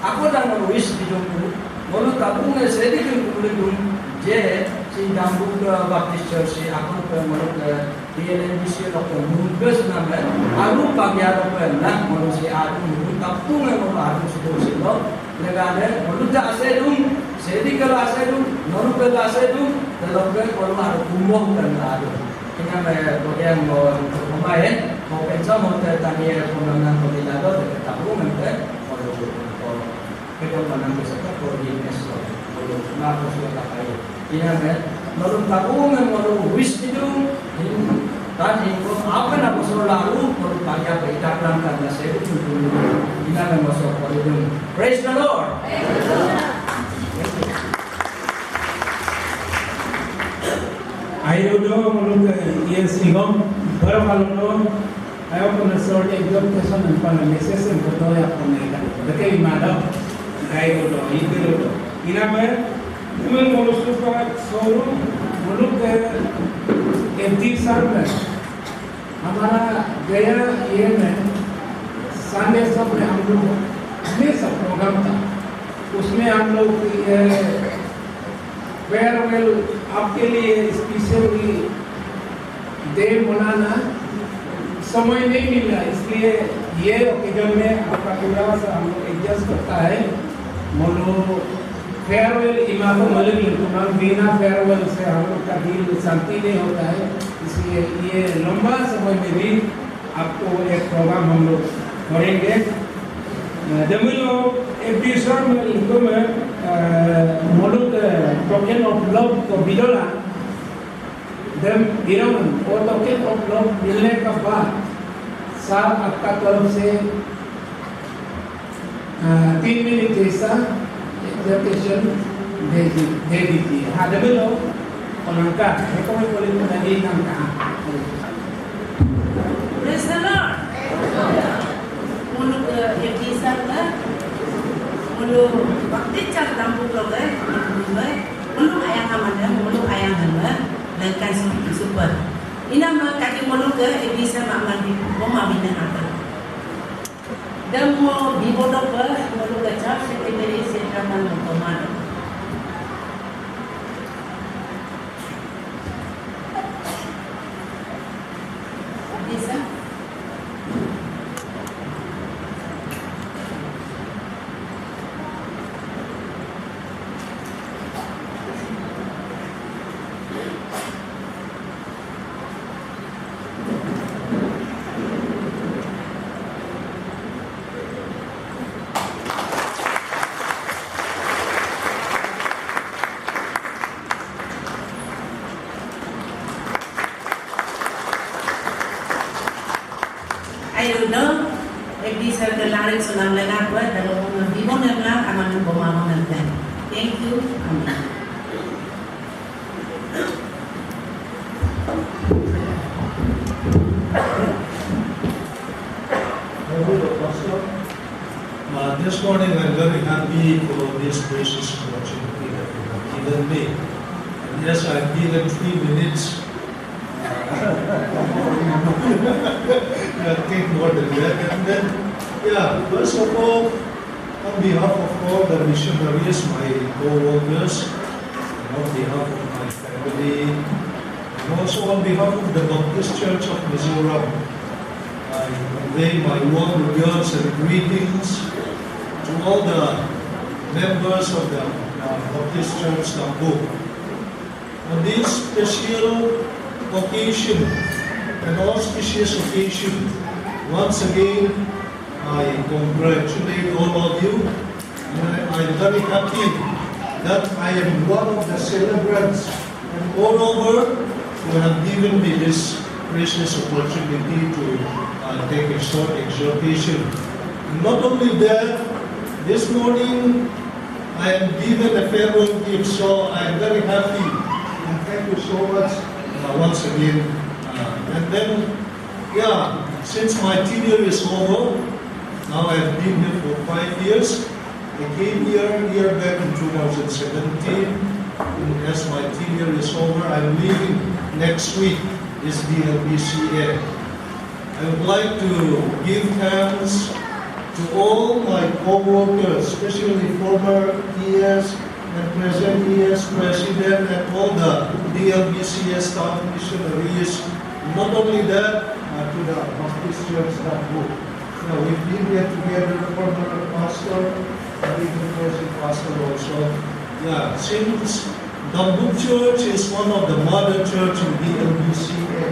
Ako dan ngolu wish bidung tu, ngolu tabung e sedi kin kumuli dun, Je, si Dambuk Baptist Church si akon pe ngoluk ke D L N B C lok ke mungkes name, aru pagya lok ke nak ngoluk si aru mungkes tapung ngoluk aru suku si lok, legade ngoluk ja asedung, sedi kala asedung, ngoluk kala asedung, telok ke ngoluk aru kumong kan aru. Ina me bagian mo pemain, mo pensa mo te tani e pemenang pemilado, te tapung ngoluk. Kedong manang beserta koordinasi, kalau na ko sudah kakai. Ina me, lalu tabungan lalu wis itu, tadi ko apa na ko solo lalu, lalu tanya ke itaklan kan na saya itu dulu. Ina me masuk koridor. Praise the Lord. Ayo do, lalu ke, iya sigom, baru kalau do, Ayo puna short exhortation and puna message and koto ya puna ika. Deke imado. Kai koto, ite koto. Iname, temen molu supa soru, molu ke F D sir में, हमारा गया ये में, Sunday सब में हम लोग हमेशा प्रोग्राम था। उसमें हम लोग ये फेयरवेल आपके लिए स्पेशली डे मनाना समय नहीं मिल रहा, इसलिए ये ओकेजन में आपका थोड़ा सा हम लोग एडजस्ट करता है। Molu फेयरवेल इमाको मलिक तुम्हारा बिना फेयरवेल से हम लोग का दिल शांति नहीं होता है, इसलिए ये लंबा समय में भी आपको एक प्रोग्राम हम लोग करेंगे। Demilo, F D sir में इनको में, अ, molu के टोकन ऑफ लव को बिदोला। Dem, you know, वो टोकन ऑफ लव मिलने के बाद सर आपका तरफ से, अ, तीन मिनट जैसा एक्सप्लेनेशन दे दी, दे दीजिए। हाँ, demilo, और उनका, ये कोई बोले तो नहीं, ना कहा। Praise the Lord. Molu ke F D sir ke, molu Baptist Church Dambuk loke, molu ke, molu ayang amane, molu ayang amane, lengkan su-, super. Iname kaki molu ke F D sir ma mandi, mama bina ata. Dem mo bibodo ke, molu ke church secretary, setraman mo tomado. Bisa? Ayo do, F D sir ke laring sunam lena kue, dalo bimon emla, aman boma mongan. Thank you. Amen. Thank you, Pastor. Uh, this morning I'm very happy for this precious opportunity that you have given me. And yes, I've given three minutes. Uh, I think more than that. And then, yeah, first of all, on behalf of all the missionaries, my co-workers, and on behalf of my family, and also on behalf of the Baptist Church of Mizoram, I convey my warm regards and greetings to all the members of the, uh, Baptist Church Dambuk. On this special occasion, an auspicious occasion, once again, I congratulate all of you. And I, I'm very happy that I am one of the celebrants and all over who have given me this precious opportunity to, uh, take a short exhortation. And not only that, this morning I am given a farewell gift, so I am very happy. And thank you so much, uh, once again. Uh, and then, yeah, since my tenure is over, now I've been here for five years. I came here a year back in two thousand seventeen. And as my tenure is over, I'm leaving next week, S D L B C A. I would like to give thanks to all my co-workers, especially former T S, and present E S president and all the D L B C S staff missionaries. Not only that, uh, to the Baptist Church Dambung. Yeah, we've been here together, former pastor, and even present pastor also. Yeah, since Dambung Church is one of the mother church in D L B C A,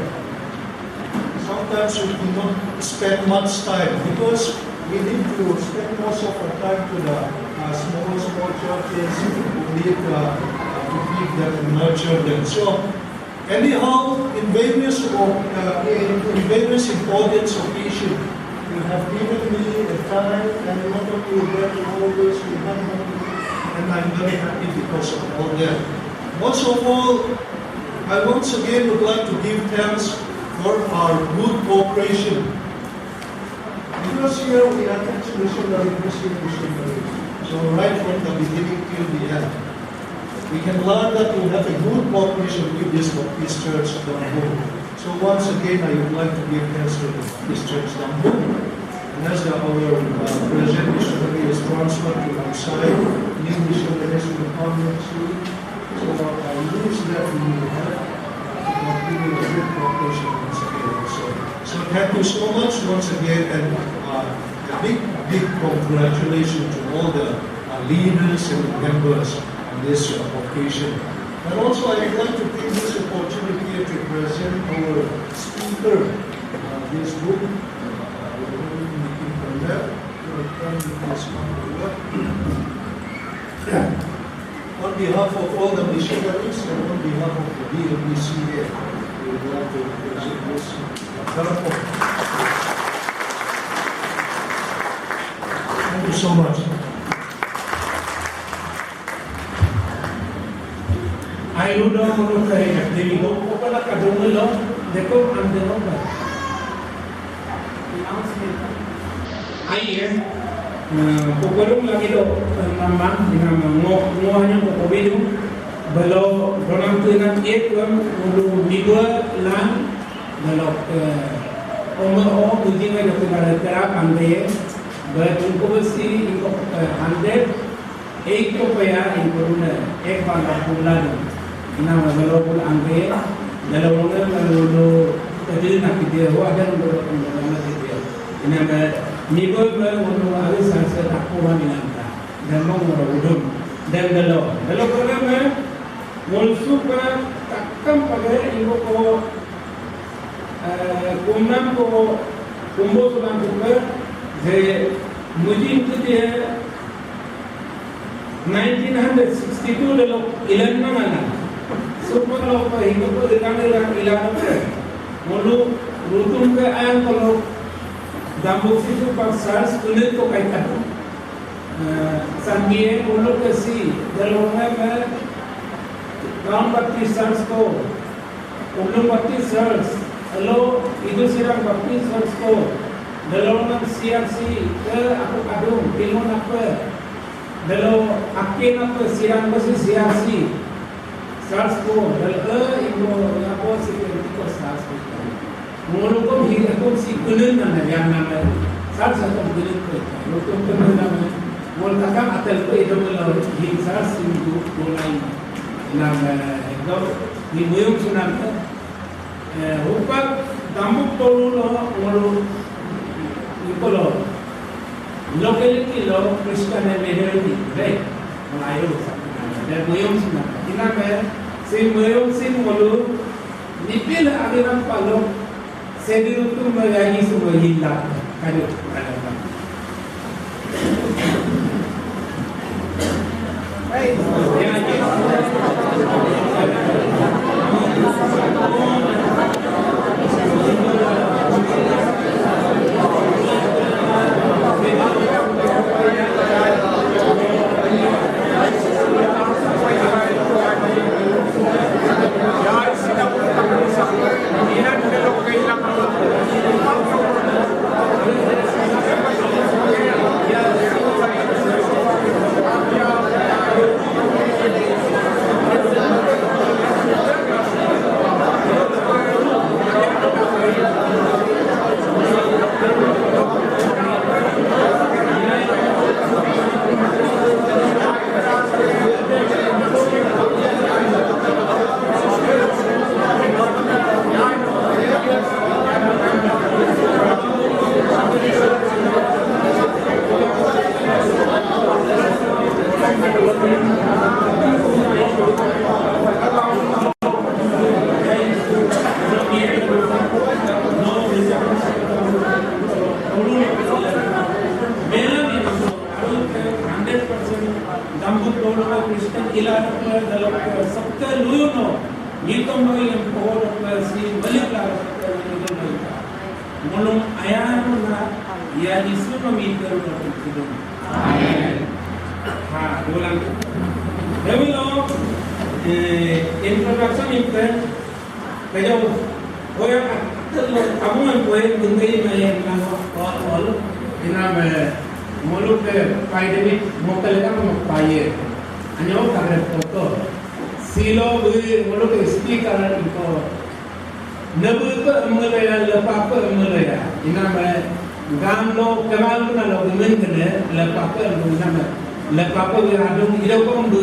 sometimes we do not spend much time because we need to spend most of our time to the uh, small, small churches who need uh, uh, to feed them and nurture them. So, anyhow, in various, uh, in, in various important occasions, you have given me a time, and not only that, you always remember me, and I'm very happy because of all that. Most of all, I once again would like to give thanks for our good cooperation. Because here we are ex-missionary, Christian missionary. So right from the beginning till the end, we can learn that we have a good cooperation with this Baptist Church Dambung. So once again, I would like to give thanks to the Baptist Church Dambung. And as the, our uh, present missionary is transferred to outside, new missionaries will come next week. So I wish that we have uh, to continue with cooperation once again also. So thank you so much once again, and uh, a big, big congratulations to all the uh, leaders and members on this uh, occasion. And also, I would like to take this opportunity to present our speaker, uh, this book, uh, Nitin Panda. Welcome, Mister Panda. On behalf of all the missionaries and on behalf of the D L B C A, we would like to present this. Thank you so much. Ai ludo mulu kai demi do ko pala kadung lo deko ande lo ba. Ai e, eh, kokorung lagi do, eh, mama, ina ma ngo, ngo hanya ko kobidu, belo donam tu ina iet wan ulu mibua lang, belo, eh, ome o uji ngai doku bala tera pande, belo tungku besi ingko, eh, ande, Eiko paya ingko duna, ek banda puladu. Ina ma belo bul angge, dalo wonga ma lulu, tadi nak dia, wa ada belo bul angge dia. Ina ma nibo ma wonu awi sansa takko wa milanta. Dan mau ngoro udun. Dan dalo, dalo pernah ma, ngol supa takam pagai ingko ko, eh, kumnam ko, kumbo sulang kupa, je mujin tu dia, Nineteen hundred sixty-two delo ilan mangana. Super lo pa hino ko ilan ilan ilan ko. Mulu rutum ke ayang kolo Dambung Situ Pak Sars kulit ko kaitan. Eh, Sanggie mulu ke si delo me me Town Baptist Church ko, Ulung Baptist Church, elo Idu Sirang Baptist Church ko, delo nang C R C ke aku kadung, timun apa, Delo akin apa sirang ko si siar si. Sars ko, delo e imo apa si ko sars ko. Ngolukom hi akom si kunen nana yang nana. Sars akom kunen ko. Ngolukom kunen nana. Ngol takam atel ko ido ngelo hi sars si minggu mulai. Nana, eh, ego, ni muyung sunam. Eh, hupak Dambung Tolu lo ngolu ikolo locality lo Christian majority, right? Melayu, dan Muyong sina. Ina me, si Muyong si ngolu nipil agiran palo, sedirutu mayagi suma yilla, kaju. Dambut dolo Kristen ila, sabte luyu no, ngitom no yang poho si malik la. Ngolum ayam na ya Yesu no miter no kidung. Amen. Ha, ulang. Demi lo, eh, introduction itu, kajo, oya, kamu yang poin bungai main lang all, all, ina me, ngoluk ke pai demi, mokal ka mo paye. Anyo kare foto. Silo bui ngoluk ke speaker iko. Nebu ke emeleya, lepa ke emeleya. Ina me, gam lo, kemal ke na lo gemen kene, lepa ke emeleya me. Lepa ke adung, ida ko embu.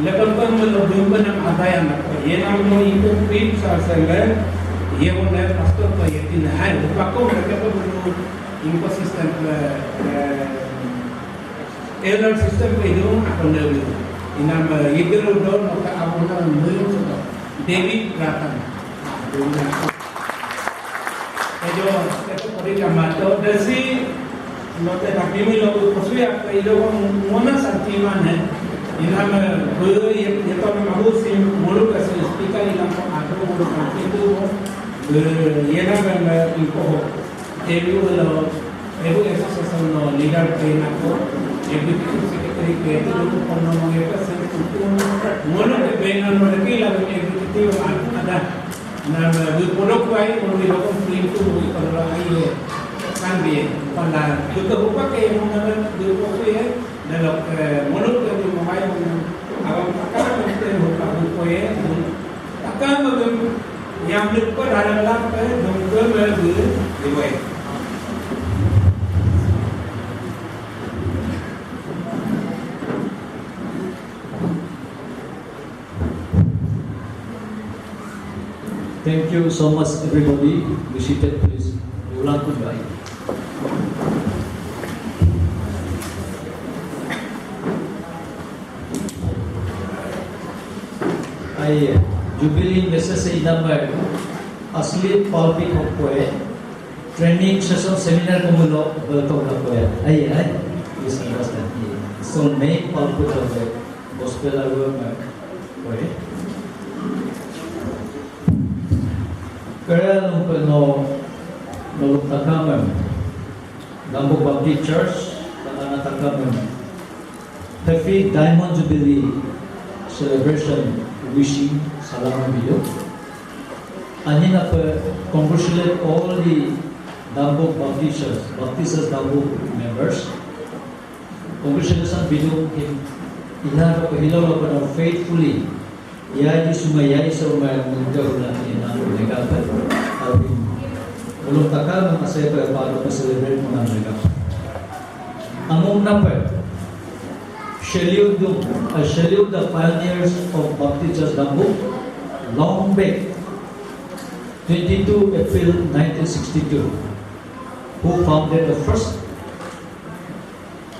Lepa ke emele bumbe nam adaya na ko. Ye nam lo iko pip sa sele, ye mo ne pastor ko ye tina hai. Lepa ko mereka ko bulu inconsistent ke, eh, Elder sister ko idung, ako nebu. Ina me, yegelo don, maka abuna mulu, David Ratan. Ejo, eto kori kamato, desi, note tapi mi lo, kosuya, ko ido, mona santi mane. Ina me, be, ye, ye to me mabu si, mulu kasi speaker, ina ko ado, mulu kasi tu, be, yena me, me, iko ho. Ebu lo, ebu association no leader pe nako, executive secretary pe, itu dulu kono mengapa sendiri itu, ngolo ke bena no lagi lalu executive ada. Nama bu pondok kuai, ngolo di lokon pin tu, bu kalau ai ye, kan bi, pala, juga buka ke, ngolo nama, bu kopi ye, dan lo, eh, ngolo ke bu mawai, abang pakar, nanti buka bu koye, bu Takam agam yang lepa dalam lap, eh, dongke me bu, iwai. Thank you so much, everybody. Be seated, please. Ulang kembali. Ai, Jubilee message inamai, asli pulpit hokpoe, training session seminar komulo, welcome lapoe. Ai, ai, please understand. So main pulpit of the gospel aru mai, poe. Kaya nung peno, nung takamem. Dambuk Baptist Church, tanana takamem. Happy Diamond Jubilee celebration wishing salam video. Anina pe congratulate all the Dambuk Baptist Church, Baptist Church Dambuk members. Congratulation video him. Ina pe hilo lo pe faithfully Yai di sungai yai so mai muda hula ina legape. Abin. Belum takal mengase pe baru ke celebrate muna legape. Among nape. Salute dung, I salute the pioneers of Baptist Church Dambuk, long back, twenty-two April nineteen sixty-two, who founded the first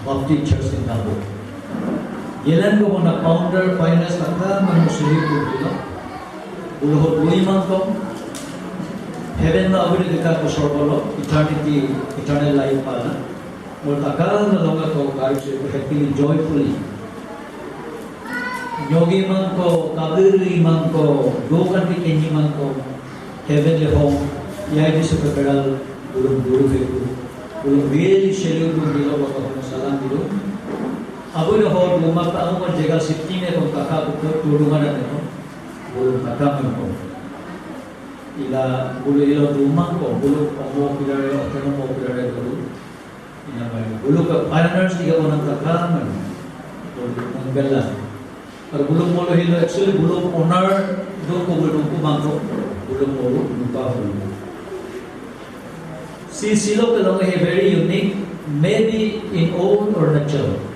Baptist Church in Dambuk. Yelen ko mona founder, pioneers, taka manu suri ko dilo. Ulo ho dui mangko. Heaven na abri kita ko sorgolo, eternity, eternal life pala. Mo taka na longa ko kari se ko happily, joyfully. Nyogi mangko, kabiri mangko, dokan di kenyi mangko. Heavenly home, yai di suka keral, bulum bulu beku. Bulum beli selu bulum bilo baka home salam bilo. Abu ne ho duma pa amu man jaga sitting ne kon kaka buku turungan ne kon. Bulum kaka men kon. Ila bulu ilo duma ko, bulu omo pilare, otono mo pilare bulu. Ina mai, bulu ka pioneers iga onam kaka men. Bulu menggela. Ar bulum molo hilo actually bulum honor dungku, bulum ku mangko, bulum molo lupa bulum. Si silo ke longe he very unique, maybe in all Arunachal.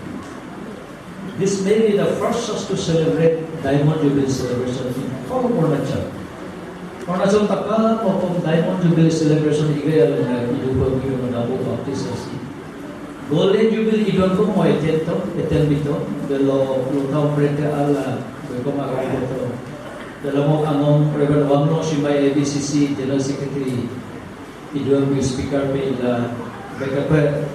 This may be the first church to celebrate Diamond Jubilee celebration in all Arunachal. Arunachal taka popom Diamond Jubilee celebration iga ya lenga idu ko idu menabo Baptist asi. Golden Jubilee idon ko mo eten to, eten bito, delo lutau prete ala, beko magai to. Delo mo angong Reverend Wanglo Simbai A B C C General Secretary, idon bi speaker pe ila, bekape,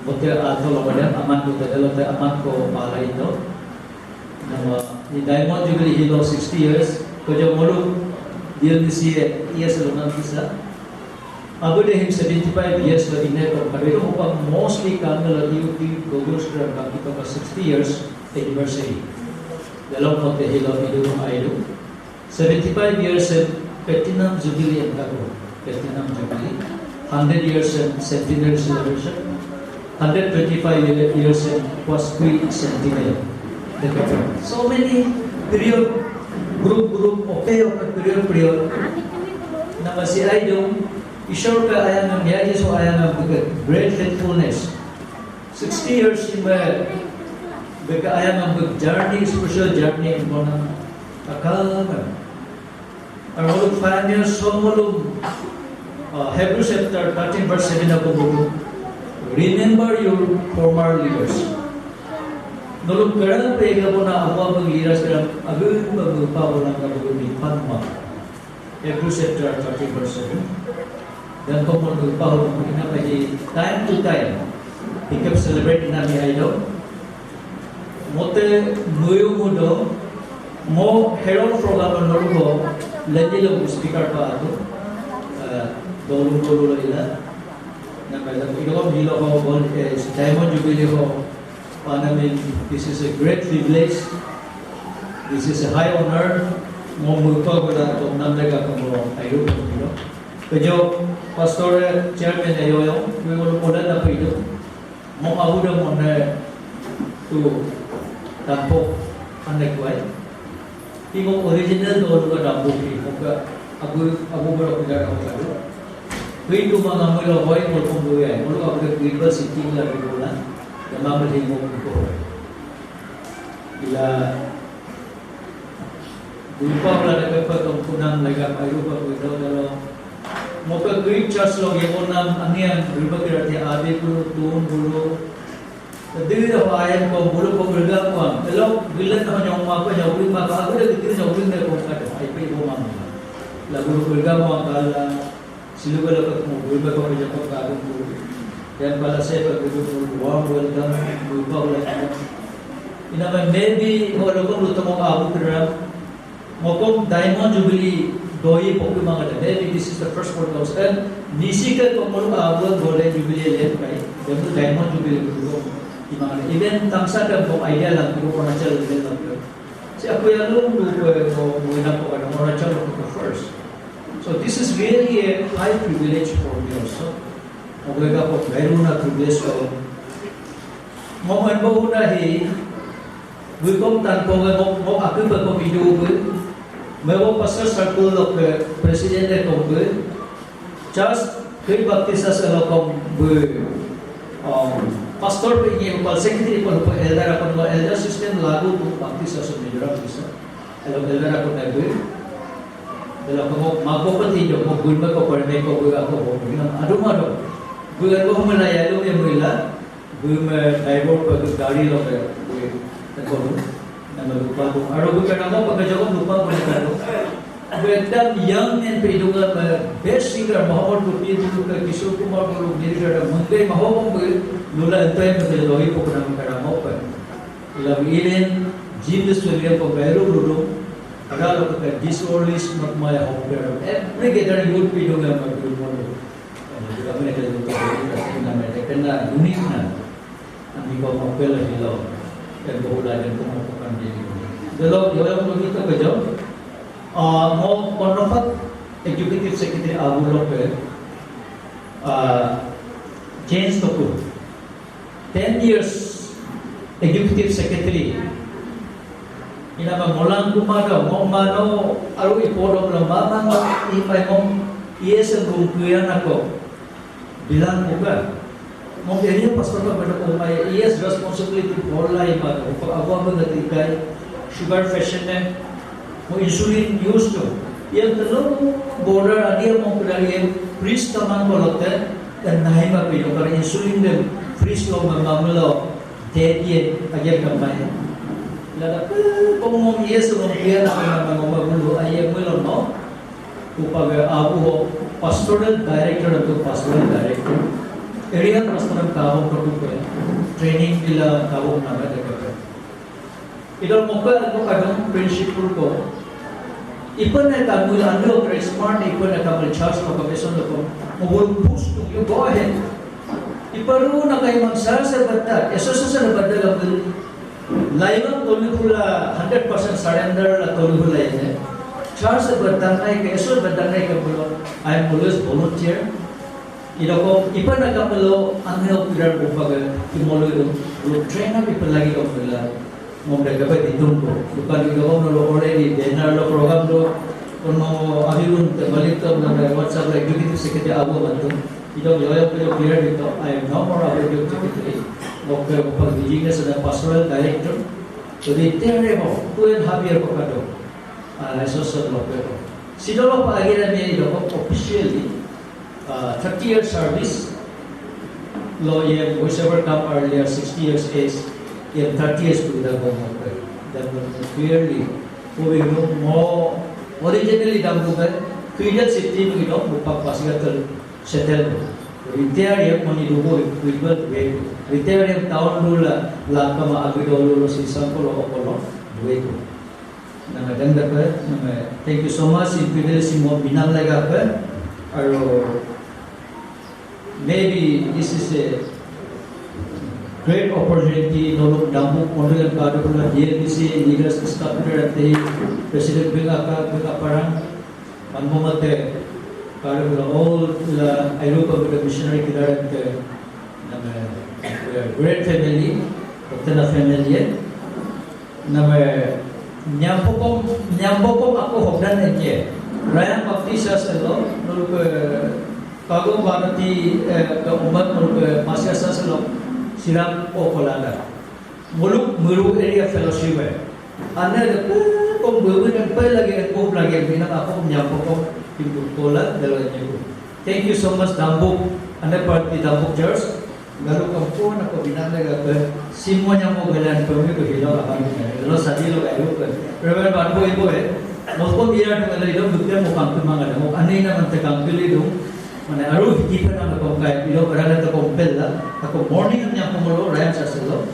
bote ato lo badan aman ko te delo te aman ko pala ito. Nama, ni Diamond Jubilee hilo sixty years, ko jo ngolu, D L D C E, yes lo nang kisa. Abu de him seventy-five years lo ine ko, kado ito hopa mostly kangelo U P Google Student Bangkito ka sixty years anniversary. Dalam kote hilo idu aidu. Seventy-five years em Platinum Jubilee em kago. Platinum Jubilee. Hundred years em Centenary Celebration. Hundred twenty-five year- years em Quasquicentenary. So many period, group, group, ope, ope, period, period. Nama si aidung, Ishwar ka ayang em, ya Jisu ayang em, great faithfulness. Sixty years in my, beka ayang em, journey, spiritual journey em, kona, kakal em. Aroluk pioneer somolum, uh, Hebrew chapter thirteen verse seven ako bulu, "Remember your former leaders." Noluk kerang pega bona abu abang leaders kerang abu abu pa bona ka bulu ni panma. Hebrew chapter thirteen verse seven. Dan ko mo lupa ho ina pa hi time to time. Hikap celebrate ina mi aido. Mote muyu mudo mo Herald program lo nolu ho lagi lo speaker pa atu. Eh, dolu dolu lo ila. Na pala ko ilo hilo ho gol, eh, Diamond Jubilee ho. Panamin, this is a great privilege. This is a high honor. Mo mupa bula ko namde ka ko mo ayo ko mo. Kejo pastor chairman ayo yo, we will order na paido. Mo abu da mo ne tu tampo ane kuai. Imo original do luka dambu ki, moka abu, abu bero kuda kau kadu. Kui tu manga melo hoi mol pembuyai, molo abu da kui ba siti la di bola, dama mel himo kuko. Ila dupa ula da kepa tong kunang lega payu ba kui do dalo. Moka kui church lo ye onam angian dupa kira ti ade bulu, tuun bulu, Diri da ho ayam ko bulu ko ulga ko am. Elo bilen ho nyong ma ko nyong ulga ma ko aku da diri nyong ulga ko kada. Ai pe ko ma. La bulu ulga ko am kala. Silu ko la ko mo ulga ko ko nyong ko ka ko. Yang pala se ko ko warm welcome ko ko la. Ina ma maybe ho lo ko lu to mo abu kira. Ngokom Diamond Jubilee doi pokok mangada. Maybe this is the first podcast. And nisi ke pemulu abu Golden Jubilee lihat kai. Demu Diamond Jubilee pokok imangada. Even tamsa ke pok idea lang pokok Arunachal event lang pokok. Si aku yang lu lu ke mau mengenal pokok ada Arunachal pokok first. So this is really a high privilege for me also. Aku ega pok baru na privilege ko. Mau main bau na hi. Buikom tan ko nge mok mok aku pe ko video bu. Mewo pastor circle lo ke president e ko bu. Church ke baptist as lo ko bu. Um, pastor pe ini ko secretary ko ko elder apa ko elder system lagu tu baptist as Mizoram bisa. Elo elder apa ko bu. Elo ko mok mako pe tijo mok bu ko ko ne ko bu aku ko bu. Aduh aduh. Bu ko melaya lo yang mela. Bui me driver pe gari lo ke, bui, teko lu. Nama lupa tu. Aro bui ke nama pe ke jago lupa bui ke lu. Bui ekdam young men pe idunga me best singer Mohammed Rafi bulu ke Kishore Kumar bulu diri ke ada mengkai Mohammed bui lula entoy me ke lohi pok nama ke nama pe. Ila bui ilin, James William ko gairu lulu. Ada lo ke disorderly smoke maya hok ke. Every gathering youth pe idunga me bui molu. Kami ada lupa kita kena mereka kena unik na. Ami ko mapel hilo. Dan ko ula dan ko mapakan diri. Delo yoyong ko kita ke jauh. Ah, mo konopat executive secretary abu lo pe. Ah, change to ko. Ten years executive secretary. Ina ma molang kumado, mong mano, aru ipodom lo mamang, ipai mong, iesen rum kuyan ako. Bilang bukan. Mong area pastor ka bada ko mai, yes, responsibility bola ima ko, ko awa benda tikai, sugar patient ne, mo insulin use to. Yang telo border adia mong kedari priest kamang ko lote, Dan nahi ma pe yokar insulin dem freeze lo ma mamlo te die ager kamai. Lada pe komong iye sumong iye na ma ma ma bulu aye mulo no. Upaga abu ho pastoral director atau pastoral director. Area pastoral kabo ko tu pe training dila kabo nama de ke. Idol mokka ko kadung principle ko. Ipan na kamul ando Christmas ipan na kamul church ko kabeson ko. Mobile push to you go ahead. Iparu na kai mang church se batta, association se batta kamul. Laima tolu hula hundred percent surrender la tolu hula ine. Church se batta nai ke, association batta nai ke bulo. I am always volunteer. Idoko ipan na kamul ando kirar bupaga kimolu do. Lo train up ipan lagi kamul la. Ngom da gaba di tungko. Bukan di gaba no already banner lo program lo. Kono abilun te balik to na WhatsApp la executive secretary abu bantu. Idok yoyo pero clear dito. I am no more abu executive secretary. Ngok pero ngok pag di na pastoral director. So di tere mo two and half year ko kado. Ah, associate lo pero. Sidolo pa agira mi idok officially. Uh, thirty years service, lo ye whichever come earlier, sixty years age, ye thirty years to the gong of the, the clearly, who we know more originally done to the Creedal city, we know, who Pak Pasigatal settle. Retire ye money to go, we will wait. Retire ye town rule, la kama agidolo, si sample of a column, wait. Nama danda pe, nama thank you so much, in Creedal si mo binam lega pe, aro maybe this is a great opportunity, nolok dambu kondulan kadu pula D L B C leaders, staff leader, ante President Bing Aka, Bing Aparang, manmomate kadu pula all la Europa with the missionary kídar ante, nama, we are great family, Rotana family, eh. Nama nyampokom, nyampokom ako hokdan enye. Rayang Baptist Church lo, nuluk Kago Bharati, eh, ke umat nuluk Masia Church lo, siram o kolada. Muluk Muru area fellowship e. Ane de pe kom bebe dan pe lagi ko lagi mina ako nyampokom pintu kola delo enye. Thank you so much, Dambuk. Ane party Dambuk Church. Garu kampung na ko binang lega pe, simo nyamo galan pe mi ko hilo akan pe. Lo sadi lo garu pe. Reverend Banbo ibo e. Moko biar tu ngalo ilo bukti mo kangkil mangada. Mo anina mante kangkil idu. Mane aru hiti pe na ko kai ilo berada te kompel la. Ako morning nyamo molo rayang saselo.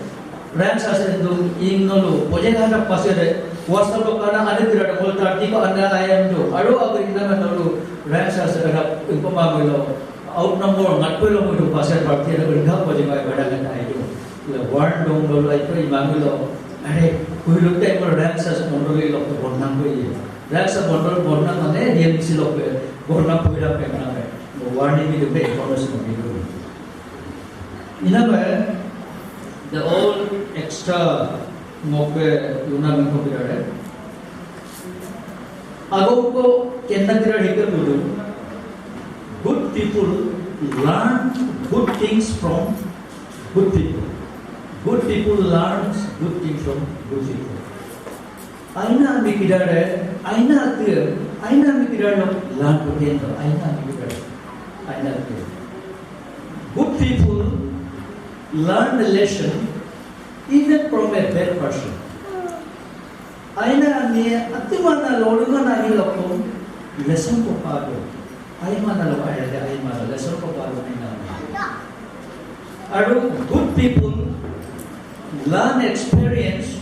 Rayang saselo ing nolo. Boje na pase de. Wasta lo kana ane tira de molo tarti ko anda ayam do. Aru aku ina nolo. Rayang saselo ingko mangilo. Out number ngatpelo mudu pasal party ada bergak ko jema ibadah kan ai do. La warn dong dolo ai ko imam lo. Are kuiluk te ko rayang sas mondoli lo ko bonnam ko iye. Rayang sas mondol bonnam mane dia misi lo pe bonnam puira pe name. Warning itu pe information itu. Ina pe the all extra ngoke luna mengko pirare. Agom ko kenna tira hika tudu. Good people learn good things from good people. Good people learn good things from good people. Aina ami kídare, aina atíe, aina ami kídare lo learn ko kento, aina ami kídare, aina atíe. Good people learn the lesson even from a bad person. Aina ami atímana lolumana ami lokom lesson ko pado. Aimana lo aida aimana lesson ko pado aina. Aru good people learn experience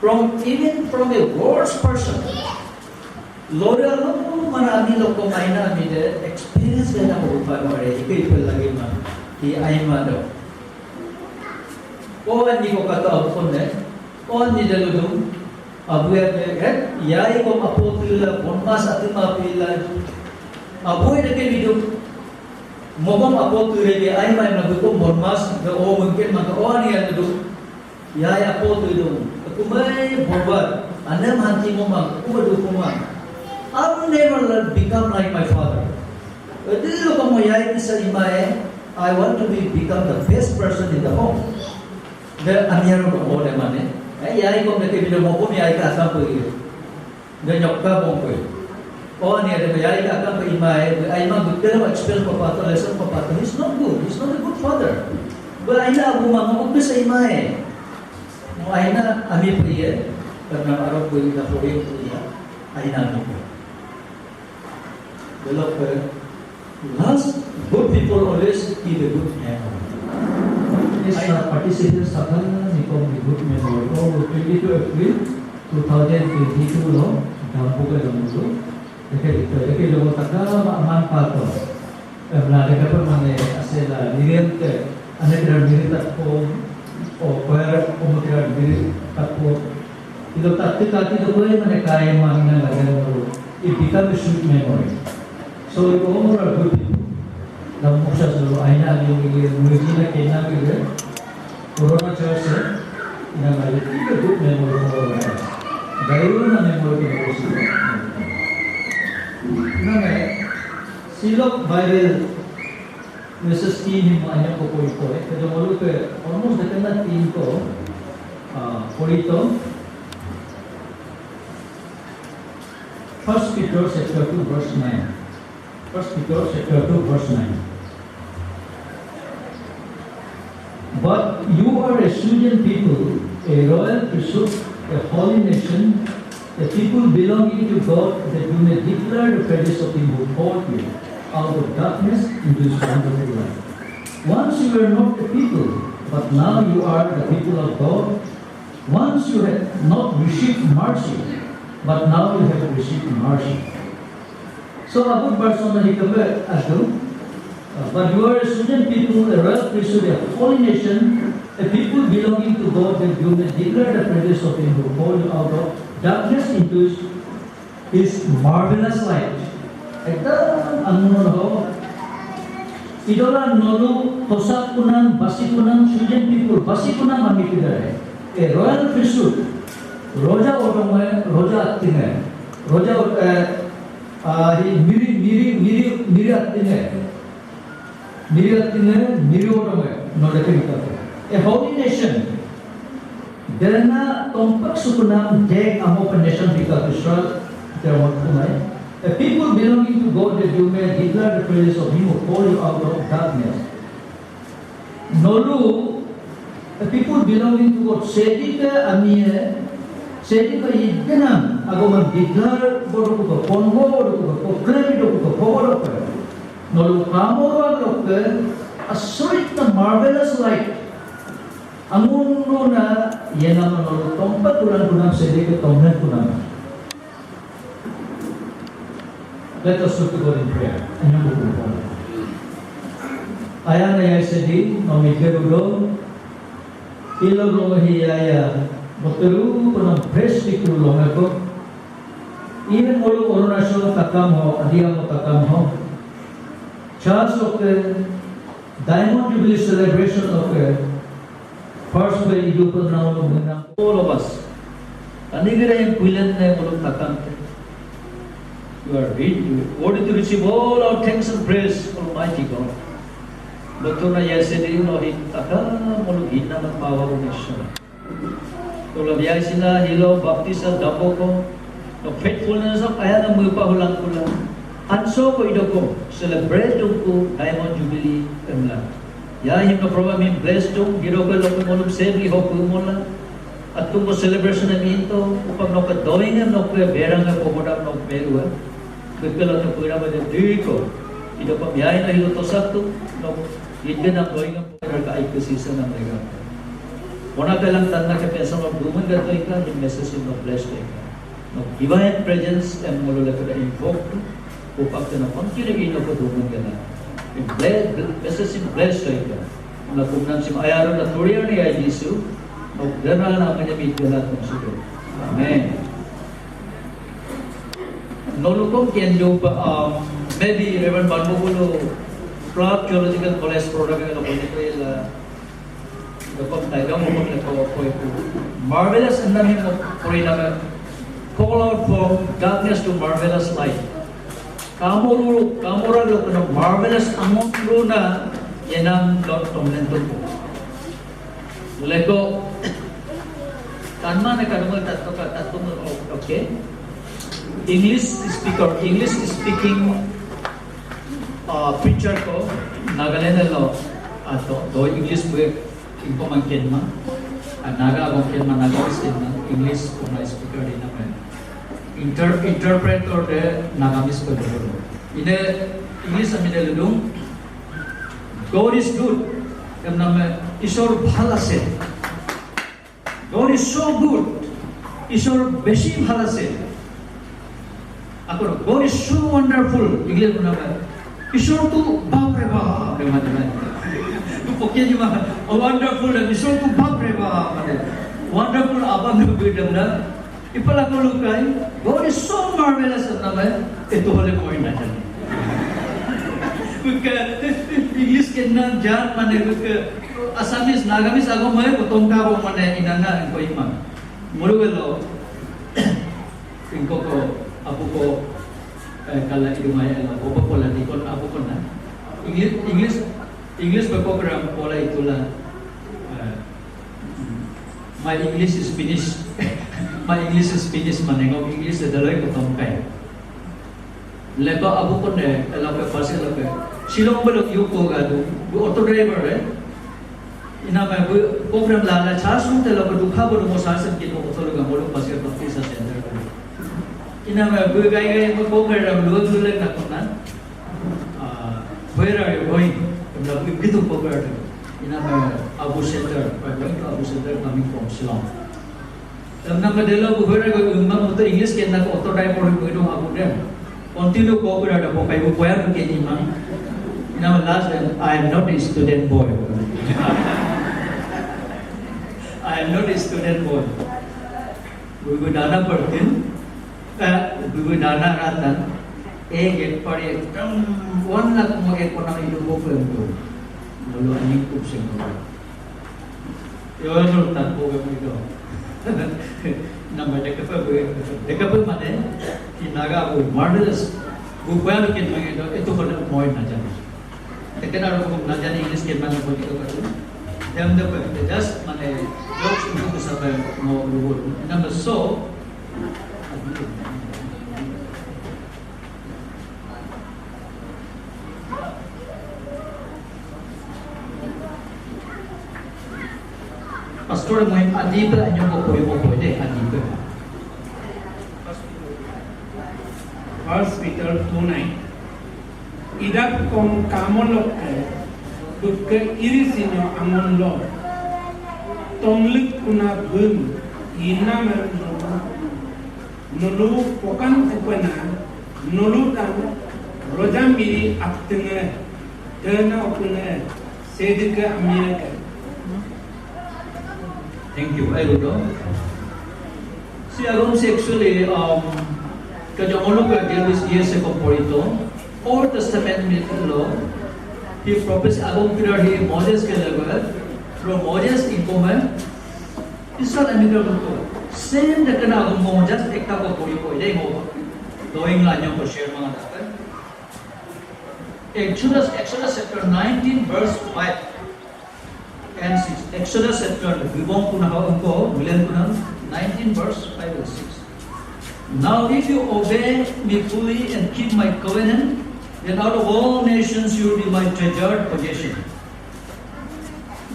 from even from a worse person. Lore alo mana ami lokom aina ami de experience gana ko pado are ipe ipe lagi ma i aimado. Ko ani ko kata abu konne, ko ani de ludung, abu ya de, eh, yai kom apo tila, bonmas atíma pila, abu ya de ke bidung, mobom apo tila de, ai mai na bukom bonmas, de o mungkin maka o ani ya ludung, yai apo tila, aku mai bobar, anem hanti momang, aku badu komang. I will never become like my father. Adi lo kamu yai bisa imae, I want to be become the best person in the home. De aniaru dong ode mane. Eh, yai kom deke bidung mokom yai ka asam pe. De nyokka bong pe. Oh, ni ada bayar ka akan pe imai, aima betul expel papato, lesson papato. He's not good. He's not a good father. Ba aina abu mama ko bisa imai. Mo aina ami priye, karena arok beri ka foreign priye, aina ami priye. Develop, eh, last, good people always keep a good memory. Yes, sir. Participants, sakal ni kom good memory. Ko twenty-two April two thousand twenty-two lo, dampu ke damutu. Deke ito, deke lo taka ma man pato. Emla deke pe mane asela nirem te, ane kira nirem tak ko, o kira, o kira nirem tak ko. Ito tak te kati to ko mane kaya mane na lage lo. It become a sweet memory. So you all are good people. Lam muksa sulu aina ali, muji na kena gitu. Corona church se, ina mali keep a good memory for our lives. Dayuna memory ke memory sih. Ina me, silok Bible message team him anya ko koi koi. Ke jamalu ke almost dekena team ko, ah, koi to. First Peter chapter two verse nine. First Peter chapter two verse nine. But you are a chosen people, a royal priesthood, a holy nation, a people belonging to God, that you may declare the praises of him who called you out of darkness into his wonderful light. Once you were not a people, but now you are the people of God. Once you had not received mercy, but now you have received mercy. So a good person na hikam adu. Uh, but you are a chosen people, a royal priesthood, a holy nation, a people belonging to God, that you may declare the praises of him who called you out of darkness into his, his marvelous light. Ekdam angun ho. Idola nolu tosak kunam, basi kunam, chosen people, basi kunam ami kídare. A royal priesthood. Roja odonge, roja attinge. Roja, eh, ah, hi miri, miri, miri, miri attinge. Miri attinge, miri odonge, nole ke bika. A holy nation. Derna tompak sukunam dek amo pe nation bika Israel, derma kumai. A people belonging to God, that you may declare the praises of him who called you out of darkness. Nolu, a people belonging to God, Shédí ke amie, Shédí ke idenam, ago man declare bodokuka, pongo bodokuka, proclaim dokuka, pobodokuka. Nolu kamoro adokuka, a sweet na marvelous light. Angun nuna, yenam nolu tompa tulan kunam Shédí ke tomlen kunam. Let us look to God in prayer. Anyam buku pon. Ayang na yai Shédí, no mike rudo. Ilo no hi yaya, boteru kono best iku lo ngako. Even molu Arunachal takam ho, adia mo takam ho. Church oke, Diamond Jubilee celebration oke. First pe idu pe nau lo menang. All of us. Tani gere yang kuilen ne ngolum takam te. You are re-, you worthy to receive all our thanks and praise, Almighty God. Betul na yese di lo hin takam ngolum hin nama power nation. Tolo biasina hilo baptisa damboko. No faithfulness of ayana mupa hulang kulang. Anso ko idoko celebrate dungku Diamond Jubilee emla. Ya him no program him bless dung, hiro ke loke molum sebi ho ku mola. Atung ko celebration em into, upam noke doing em noke berang em komoda nok berua. Kekela no pura ba de duiko. Ido pam ya ina hilo to satu, nok ide nam doing em komoda ka ai ke sisa nam lega. Kona kelang tanna ke pensam of dumen ga doing ka, him message him no bless doing ka. No divine presence em ngolu lekoda invoke tu, upak tena continue ino ko dumun gena. Bless, bless, bless to ika. Na kumnam sim ayaro na turiar ni ai Jisu, no gena na manya mi gena kum sudo. Amen. Nolukom kian jo pa, um, maybe Reverend Banbogulu, Clark Theological College program ke lo ko ni ko ila, Dokom taidong dokom leko koiku. Marvelous enam himo pori nama. Call out from darkness to marvelous light. Kamoro, kamoro lo kena marvelous among luna yenam dot tom lentuku. Leko tanma ne kadung tattoka tattung oke. English speaker, English speaking uh, preacher ko Nagaland lo ato do English be ingko mang kenma, ah, Naga abang kenma, Nagamese kenma, English ko na speaker di nama. Inter interpreter de Nagamese ko dolo. Ine English ami de ludung. God is good. Em nama Isor bhala se. God is so good. Isor besi bhala se. Ako God is so wonderful. English mana ba? Isor tu bap re bap. Apa dia? Tu pokoknya cuma wonderful dan Isor tu bap re bap. Wonderful apa nggak beda na? Ipala ko lukai, God is so marvelous nama itu hole point aja. Buka English kenna jan mane buka Assamese, Nagamese ago mai ko tongka bo mane inana ko imang. Mulu belo ingko ko abu ko eh, kala idu mai ela bobo ko la dikon abu ko na. English English English be program pola itula. Eh, My English is finished. My English is finished mane ngok English de dalai ko tongkai. Leba abu kone, eloke pasi eloke. Shillong belok yuko gadu, bu auto driver eh. Ina me bu program lala chasu te loke dukha bu mo sasem kino auto loke molu pasi practice center. Ina me bu gai gai bu program lu lu le na kona. Ah, where are you going? Em labu gitu ko berarti. Ina me Abu Center, we are going to Abu Center coming from Shillong. Em nama delo bu where are you going? Emang untuk English ke nak auto driver ko itu Abu dem. Continue ko berada ko kai bu koya ke ni mang. Ina me last dem, I am not a student boy. I am not a student boy. Bubu dana pertin, eh, bubu dana ratan, eh, get pari ekdom one lakh mo ek kona idu ko pem tu. Bulu ani kup sing ko. Yo no tan ko pem idu. Nama dekape bu, dekape mane, ki Naga bu marvelous. Bu pem kin mane do, itu kona moi na jani. Tekena roko na jani English ke mana ko itu kan. Dem de pe just mane jokes untuk sabar mau luhur. Number so. Pastor mo adipe anyo ko poi ko poi de adipe. First Peter two nine. Idakkom kamolokke bukke irisinyo angonlo. Tonglík kuna bím yinamem nolu, nolu pokan kupena, nolu kan rojamiri aptenge, tena okune, sedike amiyake. Thank you. I will go. Si agom si actually, um, kajamolo ka Davis years ago porito, Old Testament mi lo, he prophecy agom kira he Moses ke level, from Moses ingkome, Israel ami kira ko. Same de kena agom mo just ekta ko pori ko, ide mo. Doing la nyoko share manga dapat. Exodus, Exodus chapter nineteen verse five. And six, Exodus chapter, Bibong Kunaha Ungko, Milen Kunam, nineteen verse five and six. Now, if you obey me fully and keep my covenant, then out of all nations you will be my treasured possession.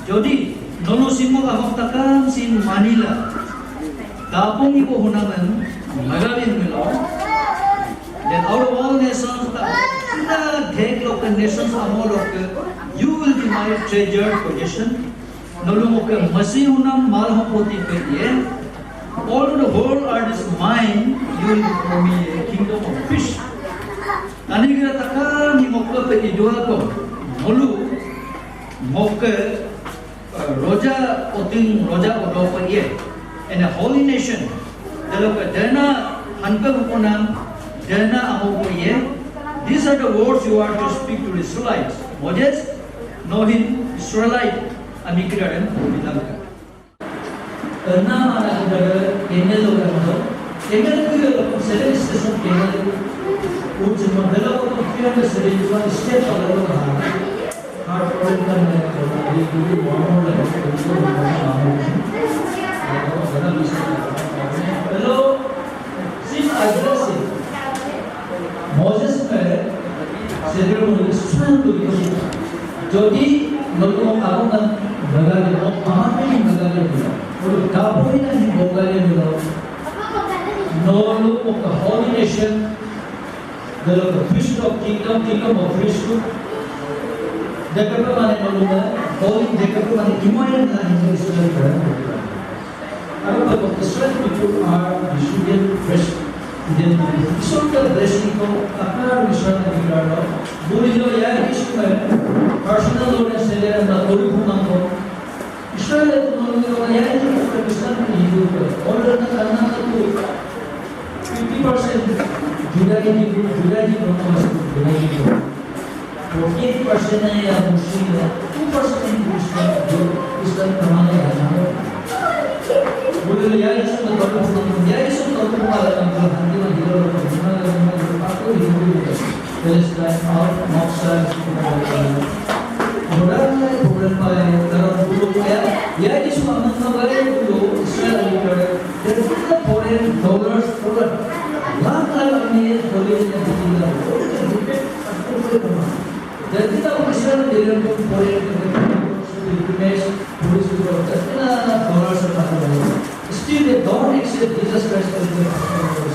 Jodi, nolu simbo ahok takam sin manila, Tapung ibo hunamem, magalin milo. Then out of all nations, ta, ta, thek loke nations amo loke, you will be my treasured possession. Nolu moke masi hunam mal hopoti pe ye. All the whole earth is mine, you will be for me a kingdom of fish. Tani gira takam ni moke pe idua ko. Nolu moke Roja oting, roja odopa ye. And a holy nation. Deloke dena hanpe bukonam, dena amopa ye. These are the words you are to speak to the Israelites. Moses, no hin Israelite, amikirarem, bilangka. Ena mana kudara, kemel lo kemel. Kemel kudara, seven station kemel. Ujima deloke three hundred seventy-one step alalo kaha. Hello, sim address. Nolu oka holy nation, deloka priesthood of kingdom, kingdom of priesthood. Dekepe mane nolu na holy, dekepe mane imoyen na Hindu Israel ka. Aropa ko Israel people are the children of rest. Then Israel ka blessing ko akar Israel na bigaro. Buli lo ya Israel personal lo na selera na tori pumang ko. Israel itu nolu ya Israel Islam Hindu ko. Order na karena itu fifty percent Judaism, Judaism ko, Judaism ko. Forty-eight percent ya Muslim, two percent Islam, Islam kamane ya. Bulu ya Yesus betul, ya Yesus betul kepala yang berhati lagi lalu bagaimana dengan aku hidup Palestine, out, Moksa, Orang problem pa, kalau bulu ya, ya Yesus amat menggalai bulu Israel itu. Jadi kita foreign dollars, dolar, lakh lakh ini boleh yang kita. Jadi kita Islam dalam foreign pilgrimage, police juga, kita dolar serta. Still they don't accept Jesus Christ as their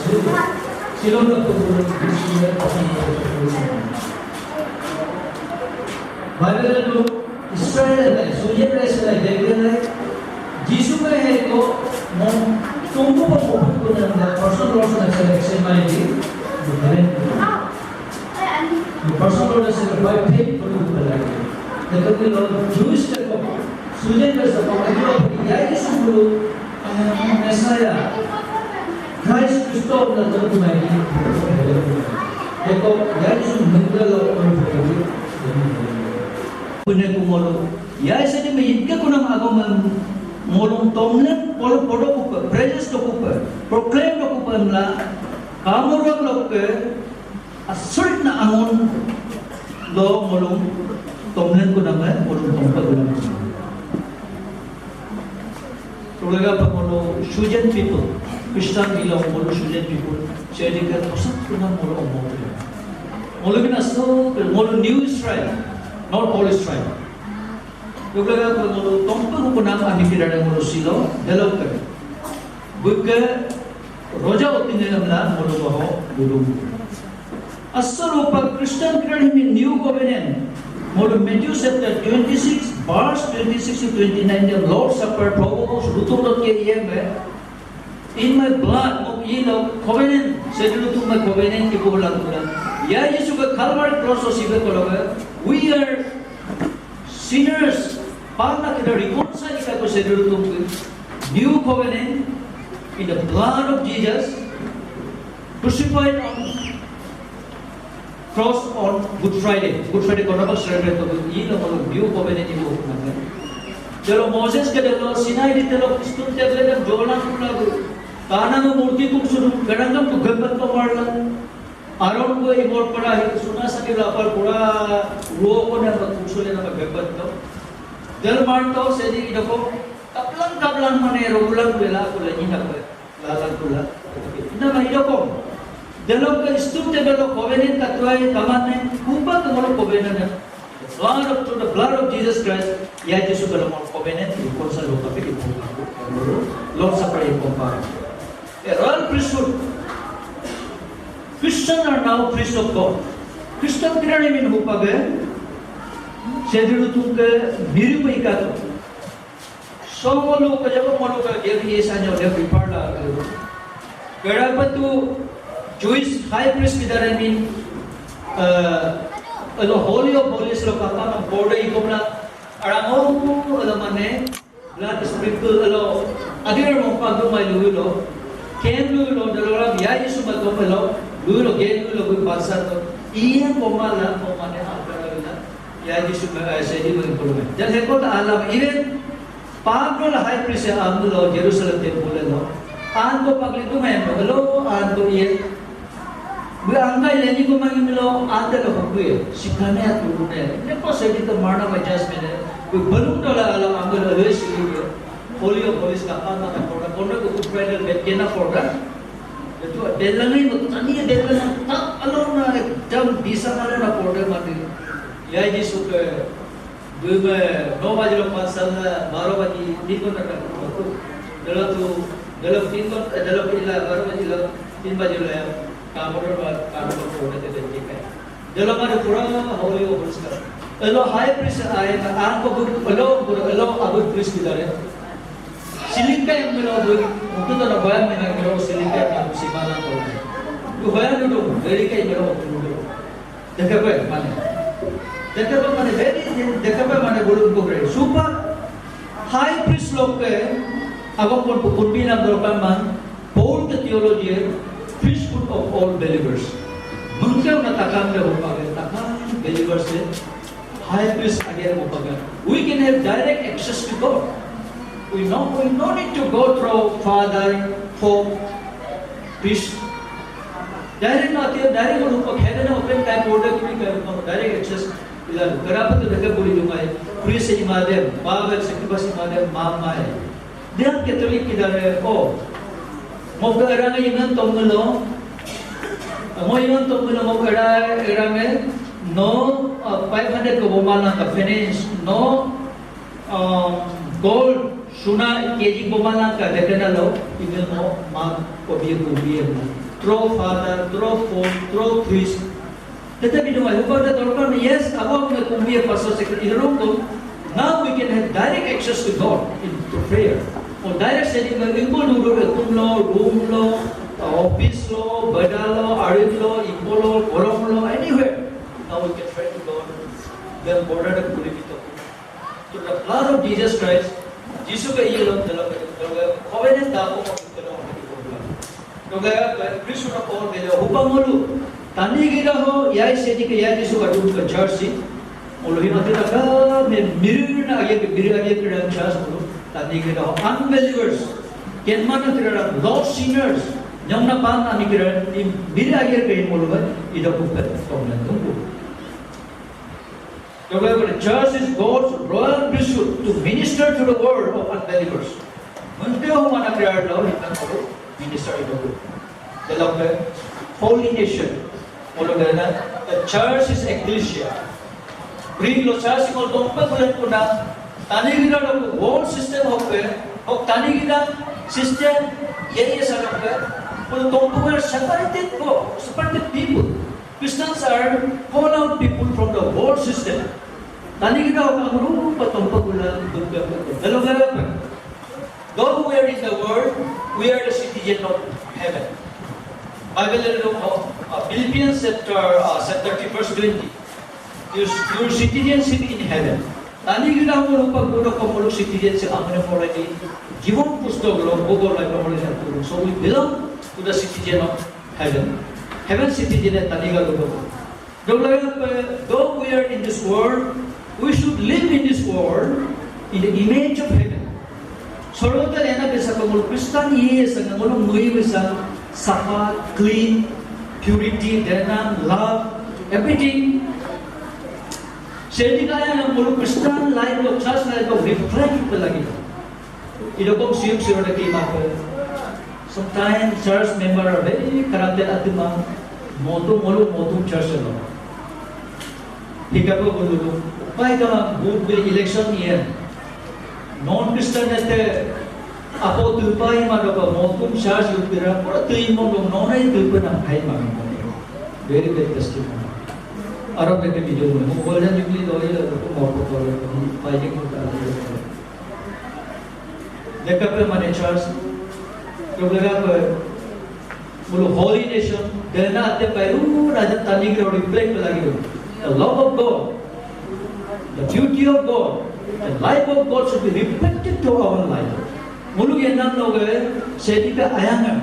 Savior. Sila na pagbubuti sila. Bible itu Israel na, Sujen Israel na, Jisu ka heko, mo, tumpu pa mo pun na person loss na sa accept mai di. Person loss na sa by faith pun pala. Tetapi lo Jewish ka ko, Sujen Israel ko, ya Jisu bulu, Messiah, Christ Kristo na terkunai. Eko ya Jisu menggalo orang. Pune ku ngolu, ya Jisu di meyinke kunam agama ngolum tomlen polo podo kupe, praises to kupe, proclaim to kupe emla, kamurang lokke, asult na angun lo ngolum tomlen kunam ngolum tompa kunam. Tulaga pa ngolu Sujen people, Christian ilo ngolu Sujen people, jadi ka tosak kuna ngolu omo. Ngolu bina so, ngolu New Israel, not Old Israel. Tulaga pa ngolu tompa kuna ami kira ngolu silo, delokke. Buke Roja otinge emla ngolu baho dudung. Asal upa Christian kídar himi new covenant. Ngolu Matthew chapter twenty-six, verse twenty-six to twenty-nine, the Lord's Supper, Proverbs, rutu rot ke iye me. In my blood, mo ilo covenant, Shédí Lutung me covenant ki bola kula. Ya Jisu ke Calvary cross o sibe kologe, we are sinners, pala kídar reconcile ika ko Shédí Lutung ke. New covenant in the blood of Jesus, crucified on cross on Good Friday. Good Friday ko nabak celebrate to, ilo ngolu new covenant ibu nangka. Jelo Moses ke delo Sinai di telo stone tablet em jolang kula gu. Kana me murti kum sunu, kadang kam tu gembat ko marla. Aaron ko imor pada hi suna saki lapar pura ruo ko nama kusul nama bebat to. Del mar to Shédí idoko kaplang kaplang mane rogulang bela ko lenyi nama lalang kula. Nama idoko. Delokke stone tablet lo covenant katuai kamane kumba kemolo covenant. Blood of, through the blood of Jesus Christ, ya Jisu ke ngolu covenant, reconcile lo kapeki pungkaku, Lord Supper ye kompa. A royal priesthood. Christian are now priests of God. Christian kídar himi hupa ge, Shédí Lutung ke miri pe ikatu. So ngolu ke jago ngolu ke dia ye sanyo dia prefer la. Kerana tu Jewish high priest kídar himi, eh, elo Holy of Holies lo kapa na border ikomna, arang ngolu elo mane, blood sprinkle elo, adir mo pagdumai luilo, kem luilo, daloram ya Jisu ma kom elo, luilo, gen luilo, gui pasar to, iya koma la, koma ne akar la, ya Jisu ma, eh, Shédí ma kom. Jadi heko ta alam, even Pablo la high priest ya amulo Jerusalem temple lo, anto pagli tu main lo, anto iya, Bí angkai lenyi ko mangi milo ante lo hukui. Sikane atu ne. Ne ko Shédí to marna ma judgment ne. Bí belum dola ala ambil always you. Holy of Holies ka ana na porda. Porda ko Good Friday bet kena porda. Itu delangai mo tani delangai tak alona jam bisa kala na porda mati. Ya Jisu ke bí me no baje lo pansal na baro baje di ko na. Dala tu Delo tin ton, eh, delo ila, baru ila, tin baju lah ya. Kamu dulu, kamu dulu, udah kita cek ya. Delo mana pura holy of holies ka. Elo high priest ai ka, angko bu, elo, bu, elo abu priest kita ya. Silingka yang melo bu, mungkin tu nak bayar mena melo silingka yang si malang ko. Tu bayar dulu, dari kai melo dulu. Dekepe mane. Dekepe mane very, dekepe mane bulum ko gre. Super high priest lokke, agom pon pukun binam dorkar man, Paul the theologian, priesthood of all believers. Mengke una takam de hopage, takam believers de, high priest age hopage. We can have direct access to God. We no, we no need to go through father, pope, priest. Direct na tia, direct mo lupa heaven open kai portal kuri kai lupa direct access ila lu. Kenapa tu dekat boleh dungai? Kuri se imadem, Bible se kiba se imadem, mama e. Dia Catholic kidare, oh. Mo ke erang ingan tongelo. Mo ingan tongelo mo ke erang, erang e. No, uh, five hundred ko bomalangka finance. No, um, gold, suna, K G bomalangka, dekenalo, even mo, ma, ko biye, ko biye, mo. Through father, through pope, through priest. Tete bidung ai, hupa da dorkar ni, yes, abo ang kumbiye pastor secretary, irong ko. Now we can have direct access to God in to prayer. O direct setting na ingko dulu, room lo, room lo, office lo, beda lo, arit lo, ipo lo, korong lo, anywhere. Now we can pray to God. Then border de kuli bito. Through the blood of Jesus Christ, Jisu ke iye lo, dalam ke, dalam ke, covenant da ko, dalam ke, dalam ke, priesthood of all believers, hupa ngolu. Tani gida ho, yai sedi ke, yai Jisu ka dum ke church si. Ngolu hima tida ka, me miru na age ke, miru age ke dalam church ngolu. Tani gida ho, unbelievers. Ken mana tida dalam, lost sinners. Nyong na pan ani kira, i miru age ke ngolu ba, ida kupe, covenant tunggu. Therefore, the church is God's royal priesthood to minister to the world of unbelievers. Mengke ho mana prayer lo, kita perlu minister itu. Dalam ke holy nation, kalau dalam the church is ecclesia. Bring lo church ko dompe bulan kuna, tani gida lo world system hoke, hok tani gida system, ye ye sa hoke, kalau dompe separated ko, separated people. Christians are called out people from the world system. Tani gida ho kanguru pa tompa gula dukka pa. Hello, hello. Though we are in the world, we are the citizen of heaven. Bible lo, uh, Philippians chapter, uh, chapter three verse twenty. Your, your citizenship in heaven. Tani gida ho rupa gudo ko mulu citizenship amne already. Jibon pustok lo, Google lo already. So we belong to the citizen of heaven. Heaven citizen e tani gida lo. Though we are in this world, we should live in this world in the image of heaven. Sorota lena bisa ko ngolu Christian ye sa ngolu ngui bisa safa, clean, purity, dena, love, everything. Sedi kaya ngolu Christian life lo, church life lo reflect lagi. Idokom siyum siyum ada kima ko. Sometimes church member are very corrupted atma. Motu molu motu church lo. Hikapo bulu. Pai kama good will election year. Non Christian ete apo tupai ma doka motu church yukira pura tui mo dong nonai tupai na kai ma. Very bad testimony. Arok ete video mo golden jubilee lo ye lo mo ko ko pai ke ko ta. Dekape mane church. Dekape mulu holy nation. Dena ate pairu raja tani gida reflect lagi. The love of God, the beauty of God, the life of God should be reflected to our life. Mulu yenam noge sedika ayangam,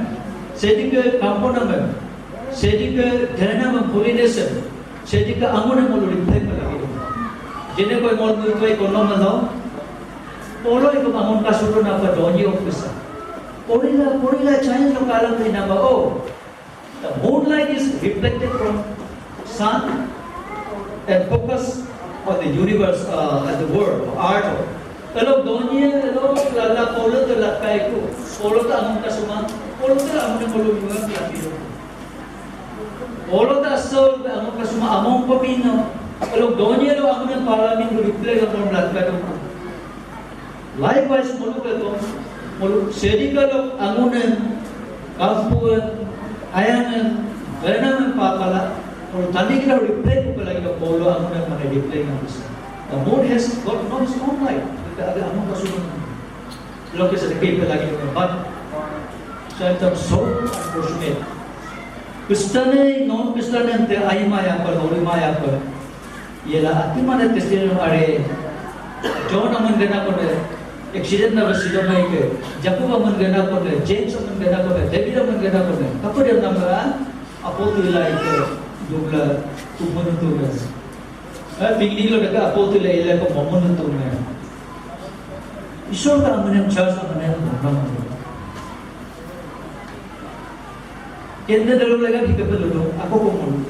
sedika kamponamam, sedika dhanamam, holiness am. Sedika angune molu reflect lagi. Jene koi molu koi kono malo. Polo iko bangun kasuru napa donyi office. Porila, porila change lo kalam ni napa o. The moonlight is reflected from sun and focus on the universe, uh, at the world, earth. Elo donyi, elo lala polo to lakai ko. Polo to angun kasuma, polo to angun molu nyuan lagi. Olo ta so amo kasuma among ko pino. Olo donye lo amo na parliament ko reply ko pon lat ka dong. Likewise, mulu ke to. Mulu sedikalo angune, kampue, ayane, rename pakala, mulu tani kira replay ko lagi lo polo angune mane replay na bisa. The moon has got no its own light. Kita ada anu kasunan. Lo ke sedikit lagi lo but so it's so unfortunate. Kristane, non Kristane ante aima ya pa, lori ma ya pa. Yela ati mane testimony are. John aman gena kone, accident na accident na ike. Jacob aman gena kone, James aman gena kone, David aman gena kone. Kapo dia nama apo tu ila ike dubla tu menu tu mes. Eh, picnic lo deka apo tu ila ila ko menu tu mes. Isor ka aman yang charge aman yang nama. Kende dalu lega hike dulu, ako ko mulu.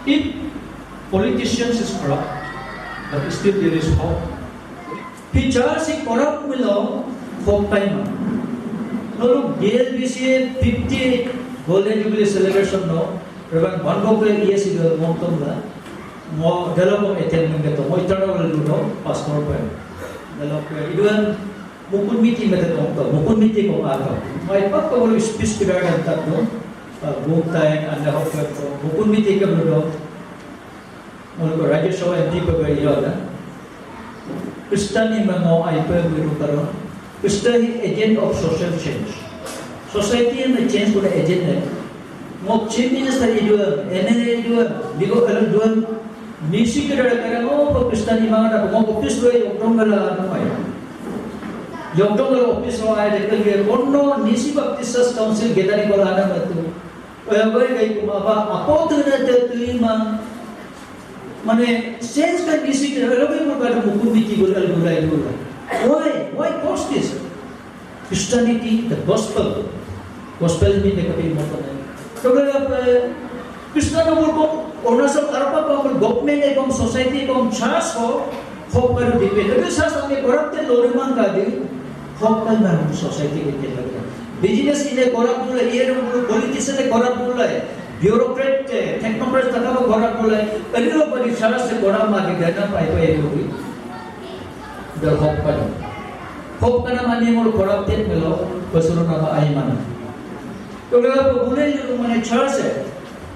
If politicians is corrupt, but still there is hope. Bichar si corrupt milo, hope time. Nolu G L B C fifty golden jubilee celebration no, Reverend Bangkok le yes igal mom tom la, mo dalam mo attend mengge to, mo itara wala ludo, pastor pen. Dalam ke iduan Mukun miti mete tongto, mukun miti ko ato. Mai pakka bulu speech kídar dan tatto, buktai anda hokko, mukun miti ke bulu. Mulu ko Rajya Sabha M P pe beri yoda. Kristani mengo aipe bulu karon. Krista hi agent of social change. Society em change ko agent hai. Ngok Chief Minister iduan, M L A iduan, digo kalu duan, Nyishi kídar kara ngo ko Kristani mangada ko ngo office lo yokdong gala ano ai. Yokdong gala office lo ai de kali kono Nyishi Baptist Church Council gedani kola ana matu. Oya bai gai kuma ba apo tu na te tu ima. Mane sense ka Nyishi kídar lo bai mo kada mukun miti gula gula gula. Why? Why cause this? Christianity, the gospel. Gospel mean the kapi moto na. Toge apa Kristana murko Arunachal karpa pa mul government ebong society ebong church ko hok karu dipe. Toge church ame corrupt te lore mang kadi hok kan na society ke te lage. Business ine corrupt dula, iye mul politician e corrupt dula, bureaucrat te, technocrat taka corrupt dula. Ani lo bari church te corrupt ma di dana pai pai dula. Dal hok kana. Hok kana mane ngolu corrupted melo, basuru nama ai mana. Toge apa bule yung mane church e.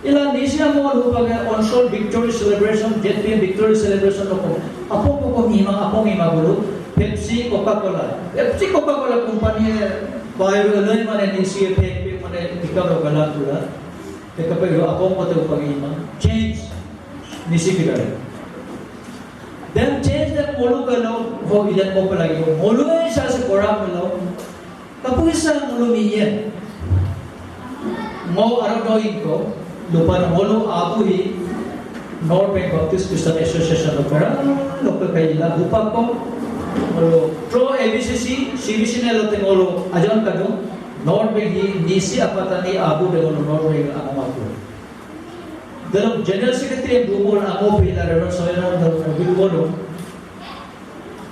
Ila Nyishi amol hupage onshore victory celebration, Z P M victory celebration loko. Apo ko ko mima, apo mima bulu. Pepsi, Coca-Cola. Pepsi, Coca-Cola company e, bayo loi mane Nyishi e pek pek mane tika lo galan tula. Teka pe yo apo ko te hupage ima. Change. Nyishi kídar. Then change that molu kalo ho ilan mo pelagi ho. Molu e sa se koram lo. Kapu isa molu miye. Ngo aro do ingko. Lupa na molu abu hi. North Bank Baptist Christian Association lo pera. Lo pe kaila lupa ko. Molu pro A B C C, C B C ne lo te molu ajan kadung. North Bank hi Nyishi apatani abu de molu North Bank amaku. Dalam General Secretary yang dua orang amo pila dalam soalnya dalam mobil bodoh.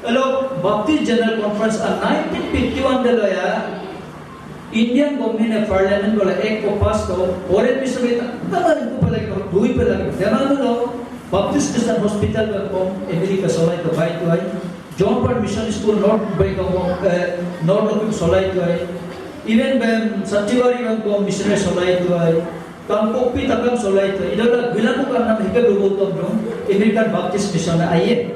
Elo Baptist General Conference a nineteen fifty-one delo ya Indian government e parliament wala act ko pass ko foreign mission e tama ko pala ko dui pala ko dema lo Baptist Christian Hospital ko America solai ko bai ko ai John Park Mission School North bai ko North ko solai ko ai even ben Sachibari ko missionary solai ko ai Kangpokpi takam solai to. Idola gílaku kamnam hika dubu tom dong. American Baptist Mission na aye.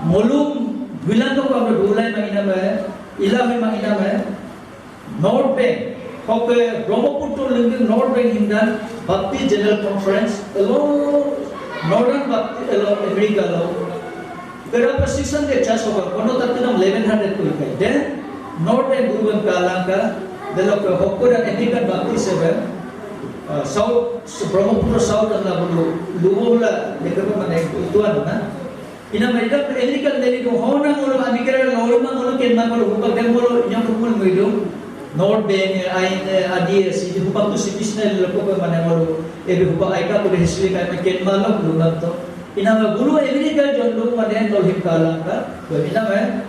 Molum gílaku kamna dulai ma iname. Ila ma iname. North Bank. Hoke Brahmaputra lingin North Bank hindan Baptist General Conference. Elo Northern Baptist elo America lo. Kerapa six hundred charge hoga, kono tattinam eleven hundred ko ikai. Then, North Bank guru bang kalangka, delok ke hokko dan Anglican Baptist bang, uh, South, Brahmaputra South dan labu lubo la, deka mane ituan na. Ina maida Anglican dari do hona ngolo amikera lolo ma ngolo kenma ngolo hupak dan ngolo nyam rumul ngido. North Bank, ain, adi, si hupak tu sipisna loko mane ngolo, ebe hupak aika ko history kai ma kenma lo lumam to. Iname bulu America jondu mane nolhim kalangka, iname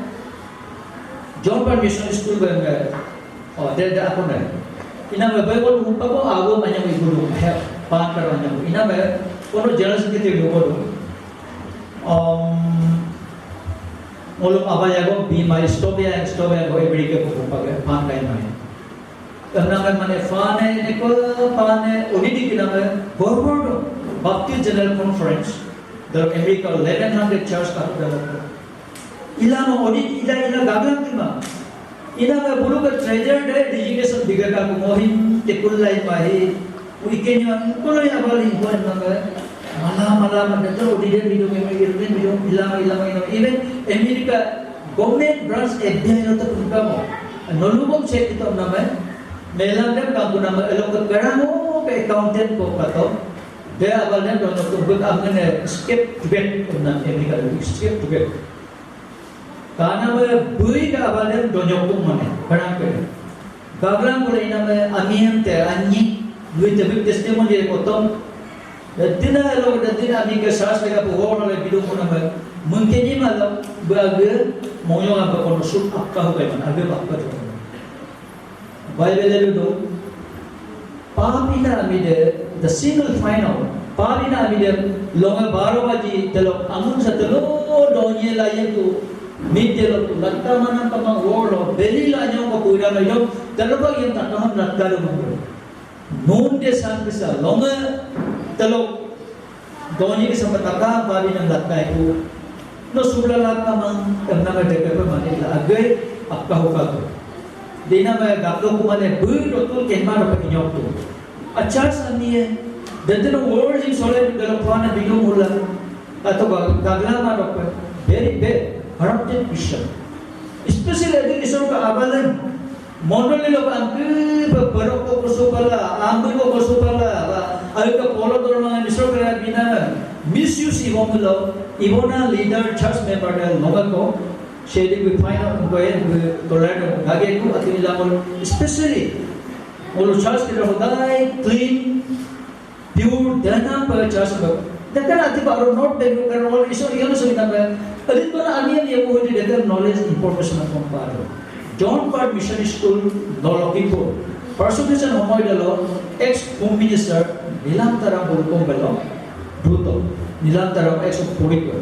John Park Mission School bembe, oh, de de akone. Iname Bible hupa ko ago manyam ibulu, he, pakar manyam. Iname kono jelas kiti lugo do. Um, Ngolum abayago bima stop ya, stop ya go America ko page pan kai mai. Emname mane fane neko fane onidi kiname gorgor do Baptist General Conference dalo America eleven hundred church capital. Ilama onidi ila ila gagla kima. Iname bulu ke treasure de designation digata ko mohin tekullai mahi. Uikenyo angkolo ya bali ko emname mala mala mada to onide bidung eme irden bidung ilama ilama ilama. Even America government branch F B I lo to kumkamo. Nolubom se kito emname. Melam dem kampung nama elok ke kerang o ke accountant ko kato. De abal dem donyok tung bek amene skip tibet emnam America lo skip tibet. Kana me bui ke abal dem donyok tung mane kerang ke. Gablang bule iname amiem te anyi bui te bik testimony de kotom. Dadina elok dadina ami ke sas lega bu wor le bidung kuname mengkenyi malam bage moyong apa kono sut akka hukai man age bakka tu. Bible lu do. Paap ina amide, the single final. Paap ina amide, longe baro baji, telo amun sa telo donye la yeku. Mid telo tu latta manam kamang wolo, beli la nyong ko kuira na yong, telo ba yang takaman latta lo mangko. Nun de san bisa, longe telo Doni ke sempat taka bari nang lakai ku. No subla laka mang emna me deke pe mane la agai akka huka tu. Dina me gaklo ku mane bu dotul kema ro pe kinyok tu. Acha sanie. Dente no world in sole delo pwana bidung hula. Atau gagla ma ro pe. Very bad. Corrupted Christian. Especially adi isor ka abalan. Mondoli lo angke pe perok ko kusupala, angke ko kusupala, ba, ayo ke polo dorma ngan isro kera bina, misuse ibon lo, ibona leader church member de loga ko, shedi bi fine out ko en bi tolerate ko gage ko ati ila ko, especially, olo church kera hodai clean, Pure dana pa church ba. Dakar ati ba aro not de kan all iso iyan so ina ba. Adit bana ani ani yamu hodi dakar knowledge information komparo. John Park Mission School, Nolokipur. Persecution homoy dalo, ex Home Minister Nilam Taram Bulukom belo. Duto, Nilam Taram ex Puriko.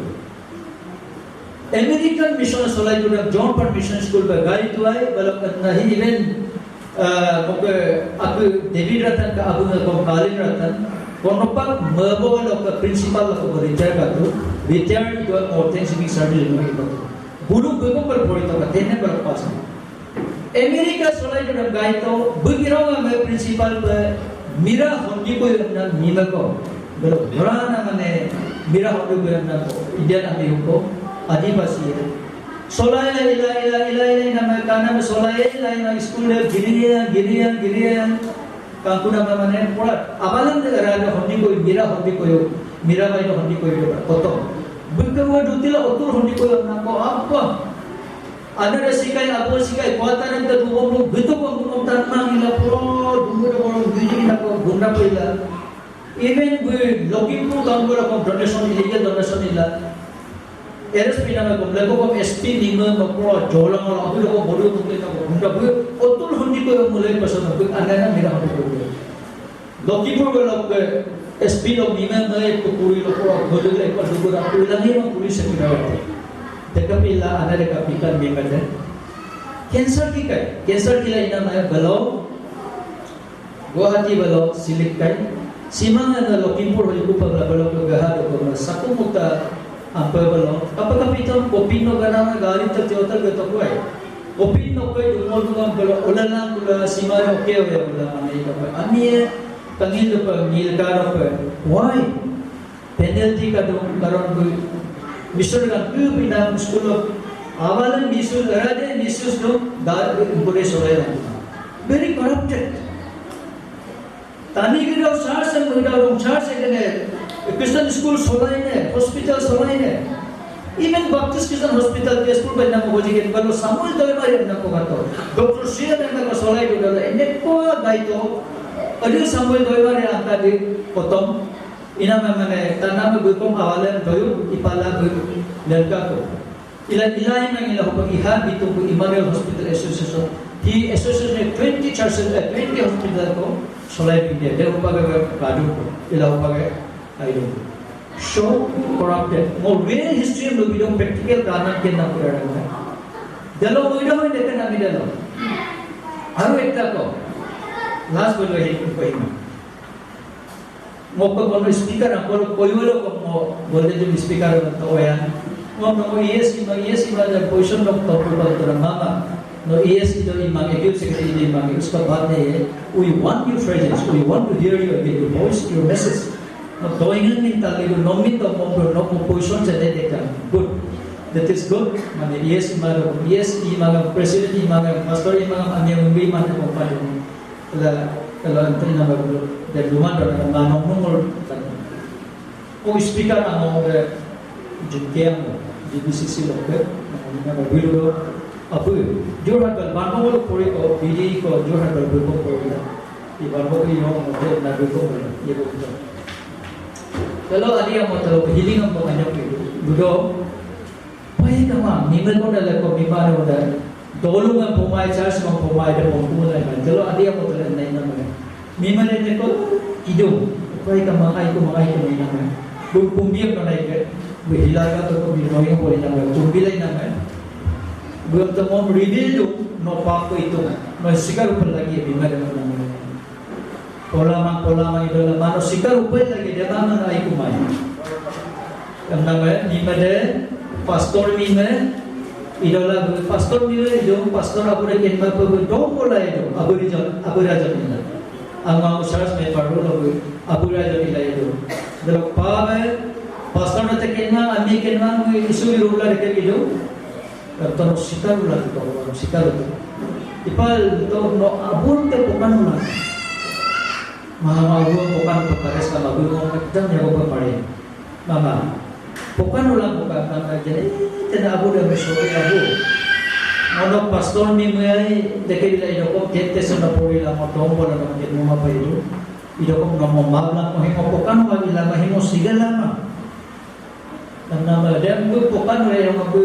American mission solai tudang John Park Mission School ba gai tuai, balok nahi even, ah, moke aku David Ratan ka abu na kong Kalin Ratan, konopak mebo lo ka principal lo ka retire ka tu, retire itu more thanksgiving service lo itu. Bulu bego per pori to ka tene per pas. America solai dodam gaito, bugirong ame principal pe mira hondi ko yonam mimako. Belo, dorana mane mira hondi ko yonam ko, Indian ami huko, Adivasi ya. Solai la ila, ila, ila, ila, ila, nama kana me solai la ila school le giriya, giriya, giriya. Kangkuna mane pura, abalan de rada hondi ko, mira hondi ko yo, mira bai hondi ko yo, koto. Bukka wa dutila otur hondi ko yo, nako apa? Another sikai, abon sikai, kuatan yang terbuka, betul kok ngomong tanmang ila pro, dulu ada orang gini ila pro, guna pro ila. Even we looking for tanggul apa donation, illegal donation ila. R S P nama ko, lebo ko S P nima ma pro, jolang ala, aku lebo bodoh tuh kita ko, guna pro, otul hundi ko mulai pasal ko, anda na mira hundi ko. Lokipur ke lok ke S P lok mime ngai pukuri lok pura gudul lek pura dugur aku lagi mang puri sekira. Dekap ila ana dekap ikan mime de. Cancer ki kai, cancer kila ina maya belo, Guwahati belo, silik kai. Simang ana Lokipur holi kupa bela belo ke gaha do ke saku muta ampe belo. Apa kapiton kopin no gana gari tertiota ke tokuai. Kopin no kai dungo dungo belo olalang kula simang oke oke bela mane ika pe. Amie Tangil depe, ngil ka depe. Why? Penalty kadung, karon bu. Misur kan ke pinang school of. Awalan misur, erade misur dong, dar ke impure solai lang. Very corrupted. Tani ke dong church yang mengadong church yang kene Christian school solai ne, hospital solai ne. Even Baptist Christian Hospital, Tezpur ba nang ko jigen, balo Samuel Doimari nang ko kato. Doctor Sia nang ko solai do dala, ene ko gaito. Adi Samuel Doimari angka di potong. Ina mane, tanam bukom awalen doyu, ipala bu, lengka ko. Ila, ila ina ila hupang iha, bitu bu Emmanuel Hospital Association. Hi association twenty churches, eh, twenty hospital ko, solai pindia. Dia hupaga kadu ko, ila hupaga aido. So corrupted. Mo real history lo bidong practical kanan ke na pura na. Delo mo ida mo ida na mi delo. Aru ekta ko. Last ko lo hin ko ima. Mo ko mo speaker ang ko koyulo ko mo golden speaker to oyan. Mo mo yes ima yes ima the position of top ko to mama. No, yes, ito imang, executive secretary ito imang, uska baat nahi hai. We want your presence, we want to hear you again, your voice, your message. No, doingan ni tali do, nomin to mo, no, mo position sa de deka. Good. That is good. Mane, yes, imang, yes, imang, president, imang, pastor, imang, ang yang, imang, ang kumpanya. Kala, kala, ang tina, dan luman, dan, dan, nong, nong, O speaker amo de jingke amo, G B C C lokke, amo ina babilu do, apu, Jorhat bal, banbo lo pori ko, B D ko, Jorhat bal ko pori la. I banbo ko yo, mo te na ko pori, ye ko to. Kalo adi amo telo healing amo anyok idu, budo, Pai kamang, mime ko dale ko mima ne uda. Dolung em pomai, church em pomai, de pom kumulai mai. Jelo adi amo tele nai nama. Mime ne ko idung. Pai kamang ai ko mangai ko nai nama. Bu kumbiam no nai ke. Bu hilaka to ko bi noi ko nai nama. Kumbilai nama. Bu em to mom reveal do, no pako itu. No sikar upal lagi mime de nama. Pola mang, pola mang idola mano sikar upai lagi de mano na ikumai. Karena me, mime de, pastor mime, idola pastor mime ido, pastor abu de kenma pe dong pola ido, abu rijan, abu rajan ila. Ama usas me paru lo abu rajan ila ido. Delo pa me, pastor na te kenma, ami kenma, isu irula de ido. Tano sikaru lagi to, sikaru to. Ipal to no abun te pokan na. Mama abun pokan to kares na abun mo kadang ya ko pare. Mama. Pokan ulang pokan na jadi tena abu dan sorry abu. Mono pastor ni mai deke bila idoko tete sana pori la mo tombo la mo ket mo apa itu. Idoko no mo mabla mo himo pokan ma bila ma himo sigala ma. Tanam dem bu pokan re yang bu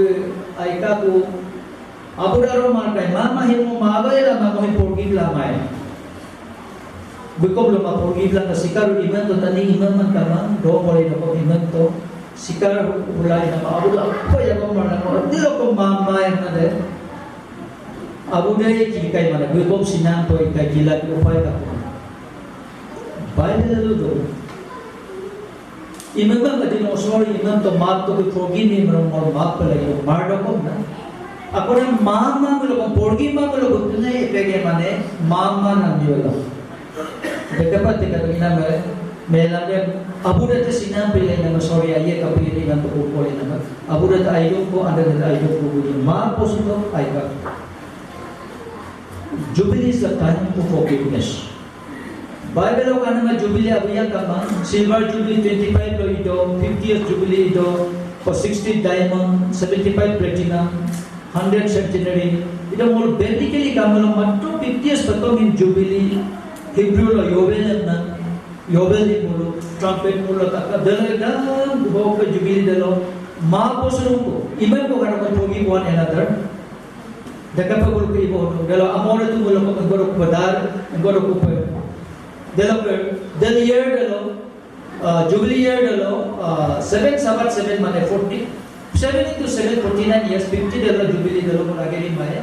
aika bu abu daro markai mama himo mabai la mama himo porgi la mai. Bukom lo ma porgi la ka sikaru iman to tani iman man kamang do mole do ko iman to sikar ulai nama abu la apa ya ko mana ko dilo ko mama yang ada. Abu dai kilikai mana bukom sinang to ikai kila upai ka. Bible lo do. Imam ba mati no sorry, imam to maaf to forgive me, imam mo maaf pala imam mar do kom na. Ako na mama milo kom forgive ma milo kom tunai ipege mane mama na milo. Dekapa teka to ina me mela de abu de te sinam pila ina me sorry aye kapi ina me to ko ina me abu de te aidong ko anda de aidong ko budi ma posuto aika. Jubilee is the time to forgiveness. Bible lo kanama jubilee abuya kama, silver jubilee twenty five lo ido, fifty years jubilee ido, or sixty diamond, seventy five platinum, hundred centenary. Ido mulu biblically kamalo matro fifty years pato min jubilee, Hebrew lo yovel na, yovel ni mulu, trumpet mulu taka, delo dam, buka jubilee delo, ma posurungko, iman ko kanama forgive one another. Dekapa guru ke ibo, delo amore tu mulu ko guru ko badar, guru ko pe. Delo ke, del year delo, uh, jubilee year delo, uh, seven sabat seven mane forty, seven into seven, forty nine years, fifty delo jubilee delo ko lageri mane.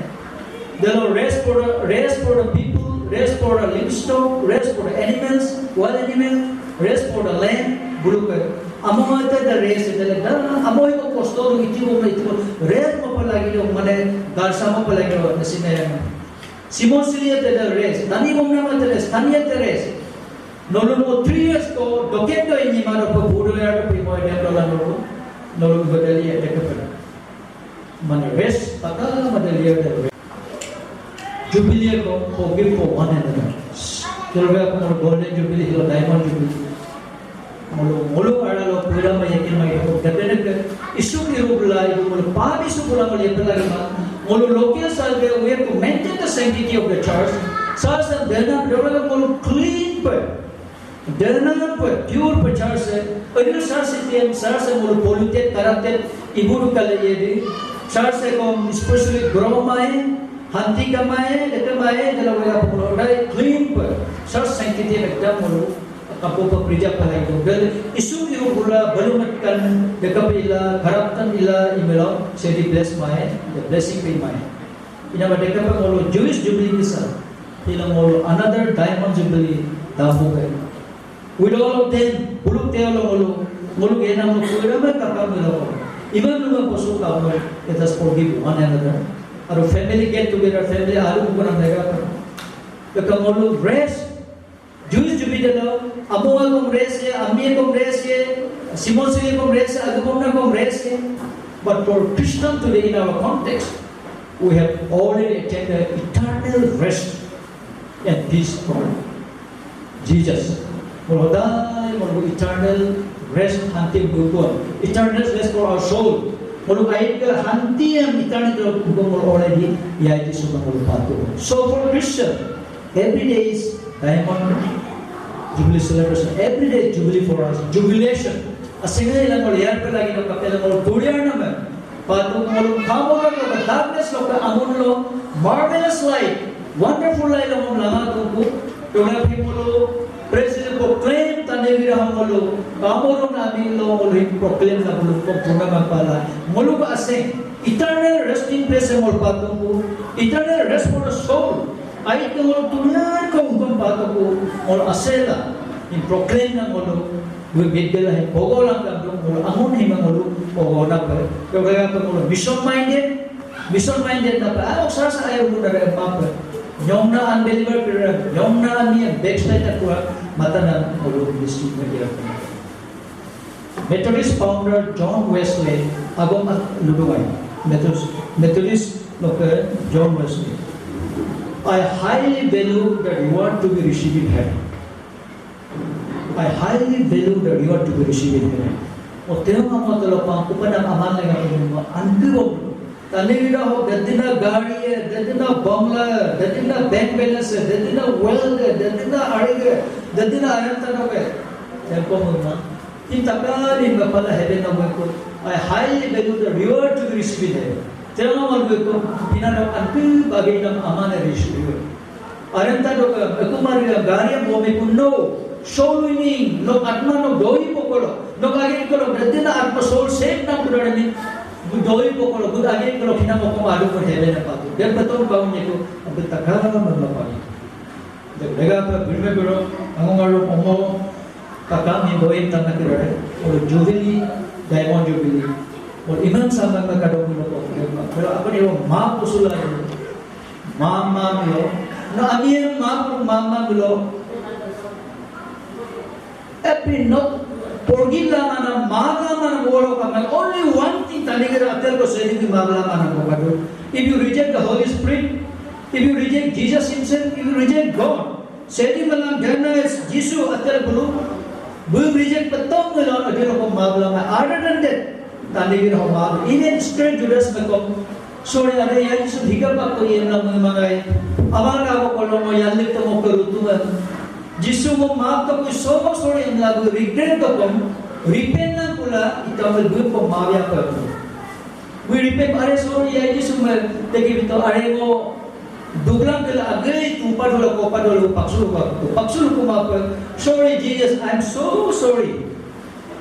Delo rest for the, rest for the people, rest for the livestock, rest for the animals, wild animal, rest for the land, bulu ke. Amo mate the rest, delo da, amo iko kosto do iti bo iti bo, rest mo palagi do, mane, garsa mo palagi do, nasine. Simon Sili ate the rest, tani bomna mate rest, tani ate rest. Nolu mo three years ko doket do ini maro pe budo ya pe mo dem dola nolu. Nolu ko dali ya deke pe. Mane rest, taka mate liya de rest. Jubilee ko forgive for one another. Kelo ko mo golden jubilee, hilo diamond jubilee. Mulu, mulu ara lo pura ma yakin ma ito. Katene ke isu ki rubla ibu mulu pami isu pura mulu yakin lagi ma. Mulu local survey, we have to maintain the sanctity of the church. Church and then mulu clean pe. Then pe pure pe church se. Adi church se tiang church se mulu polluted, corrupted. Ibu du kala yedi. Church se kom especially grow mai, hanti kamai, deke mai, dela wela pemulu dai clean pe. Church sanctity ekdam mulu. Kapo pa preserve pa lagi do. Dal isu iu bula balumat kan dekape ila, harapkan ila imelo, Shédí bless mai, the blessing pe mai. Inama dekape ngolu Jewish Jubilee kísa, ila ngolu another diamond jubilee dapu kai. With all of them, buluk telo ngolu, ngolu enam lo pura me kapa melo. Even luma posu kamu, let us forgive one another. Aru family get together, family aru bukan mereka. Deka ngolu rest, Jewish Jubilee delo, among akom rest ye, ami akom rest ye, Simon Sili akom rest ye, agumna akom rest ye. But for Christian today in our context, we have already attained the eternal rest and peace from Jesus. Ngolu hodai ngolu eternal rest hanti bukon. Eternal rest for our soul. Ngolu aid ke hanti yang eternal bukon ngolu already ya itu semua ngolu patu. So for Christian, every day is diamond jubilee celebration. Every day jubilee for us. Jubilation. Asinga ila ngolu yar pe lagi no kapela ngolu durian nama. Patu ngolu kamo lo ke darkness lo ke amun lo marvelous light, wonderful light lo ngolu lama tungku. Tuna pi ngolu praise and proclaim tane gira ngolu kamo lo na amin lo ngolu proclaim na bulu ko tuna mapala. Ngolu ka asing eternal resting place ngolu patungku. Eternal rest for the soul. Ai ke ngolu dunia ko ungkam patuku ngolu asela in proclaim na ngolu. Gue bidela he pogolang kandung ngolu amun hima ngolu pogona pe. Yoga pe ngolu mission minded. Mission minded na pe. Ayo sasa ayo muna re apa pe. Nyongna unbeliever pira, nyongna ani backslide na kua mata na ngolu mission minded. Methodist founder John Wesley agom at ludungai. Methodist, Methodist loke John Wesley. I highly value the reward to be received in heaven. I highly value the reward to be received in heaven. O tema mo telo pa kupana amal lega pun anti bom. Tani gira ho, dedina gari e, dedina bangla e, dedina bank balance e, dedina wealth e, dedina arig e, dedina aranta no e. Tempo muna. Intakali mapala heaven na weko. I highly value the reward to be received in heaven. Tema mo weko, ina no anti bagi nam amana receive. Arenta doka, ekumari gari bomi kunno, soul winning, no atma no doi pokolo, no age kolo, dedina atma soul save na kudare ni, doi pokolo, good age kolo kina moko adu ko heaven na patu. Dem beton baun yeko, abetaka mama pagi. Dem lega pa birme biro, angong aro omo, kakam ni doi tana kudare, olo jubilee, diamond jubilee. Olo imam sama ka kadong lo ko, pero apa ni ma pusula. Mama milo. No, ami mama, mama milo. Epi no, porgila mana, mama mana, wolo kama. Only one thing, tani kira atel ko Shédí ki mama mana ko kadu. If you reject the Holy Spirit, if you reject Jesus himself, if you reject God, Shédí malam dana is Jisu atel bulu, bu reject petong milo, atel ko mama. Other than that, tani kira ho mama. Even straight Judas mekom, Sorry, are ya Jisu higa pa ko yem na mo mangai. Abang na ko kono mo yalik to mo kerutungan. Jisu mo maaf to ko so sorry em lagu regret to kom. Repent na kula ita mo bu ko maaf ya pa. We repent, are sorry ya Jisu me tegi bito are mo duglang kela age tu padola ko padola paksul ko paksul ko maaf. Sorry Jesus, I'm so sorry.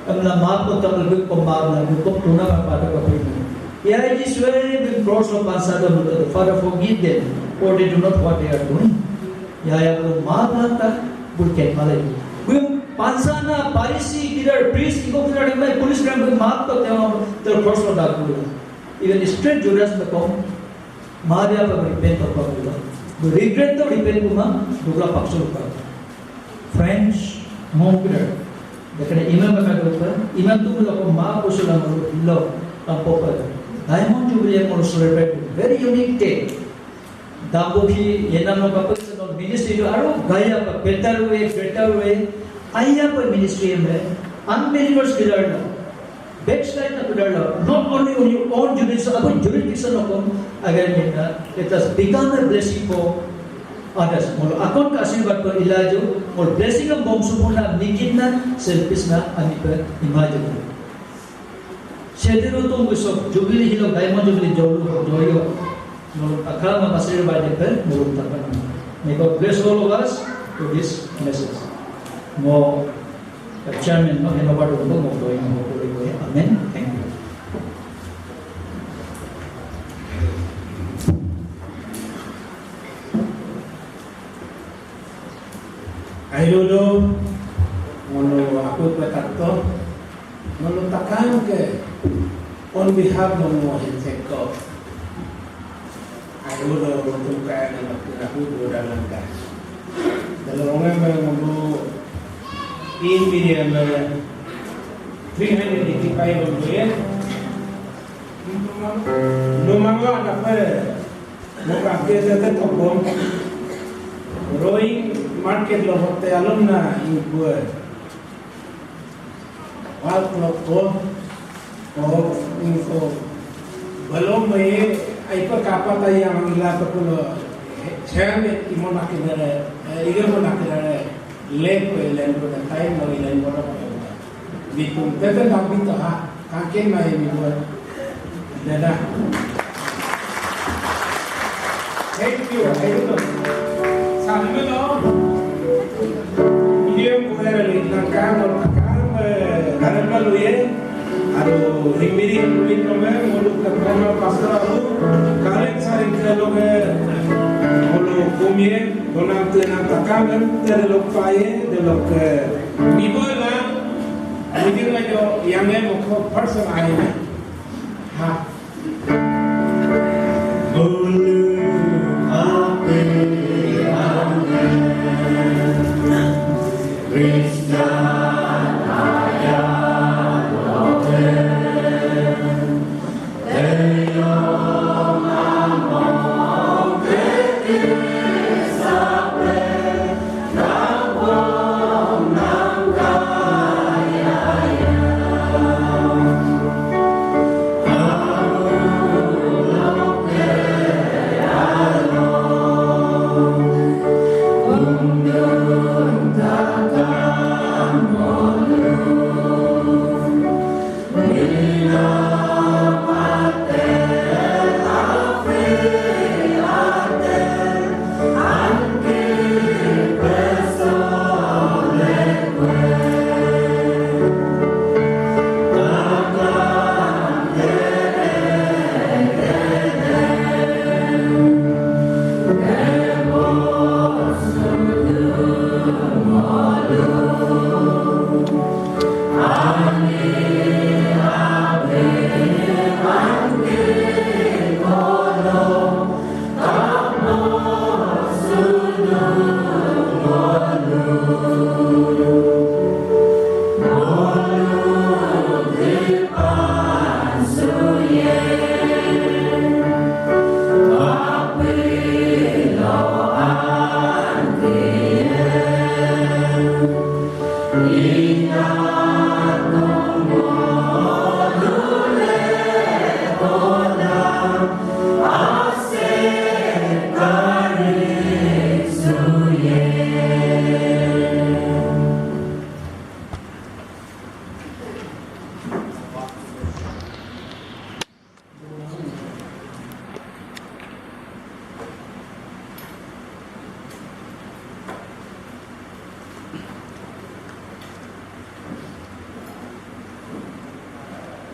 Emla maaf ko tak lebih pembawa lebih kok tuna kan pada kapri. Ya ini suai bin cross of pansada muda. Father, forgive them, for they do not what they are doing. Ya ya belum maaf lantak bulken malai. Belum pansana Parisi kidar priest iko kidar mai police kan belum maaf ko tema ter cross of dak bulken. Even straight Judas bekom maaf ya apa repent of Allah. Regret to repent kuma dugla paksul ka. Friends, ngom kidar. Dekade imam baka dopa, imam tu mula ko ma ko sula mulu lo, tampo pa. Diamond Jubilee mulu celebrate, very unique day. Dambu ki, yena no kapa sa no ministry do aru gaya pa, better way, better way. Aya pa ministry em, unbelievers kidar na. Backslide na kudar lo, not only on your own jurisdiction, abang jurisdiction lo kom, again, yena, let us become a blessing for others. Molo akon ka asirbad pa ilaju, molo blessing am bom supuna, nikin na, selfish na, ani pa imaju. Shédí ru tung bisok, Jubilee hilo, Diamond Jubilee, jolu, joyo. Molo takama asirbad pa, molo takama. May God bless all of us to this message. Ngo chairman no heno badu ngo doi ngo kuri kuri. Amen. Thank you. Airudo, ngolu aku petakto, ngolu takam ke on behalf ngolu hinseko. Airudo, ngolu kaya ngolu aku boda langka. Dalam orang yang ngolu in media me three hundred eighty-five ngolu ya. Numang ada pe. Muka ke tete tokong. Roi market lo hote alumna ibu. Wal klok ko. Ko info. Belum me aipa kapa tayang ila to kulo. Chairman imona kinere. Iga mona kinere. Lek ko ilen ko time lo ilen ko. Bitung tete tak bito ha. Kangken mai mi buat. Dada. Thank you. Ayo to. Sampai no. Ini yang punya dari langkah langkah. Karena malu ya. Aduh, himbiri kulit kome, mulu ke kome pastor aku. Kalian saling ke loke, mulu kumie, donang tenang takamen, tede lok paye, de lok ke. Bibola, mungkin aja yang mau ke person aja. Ha.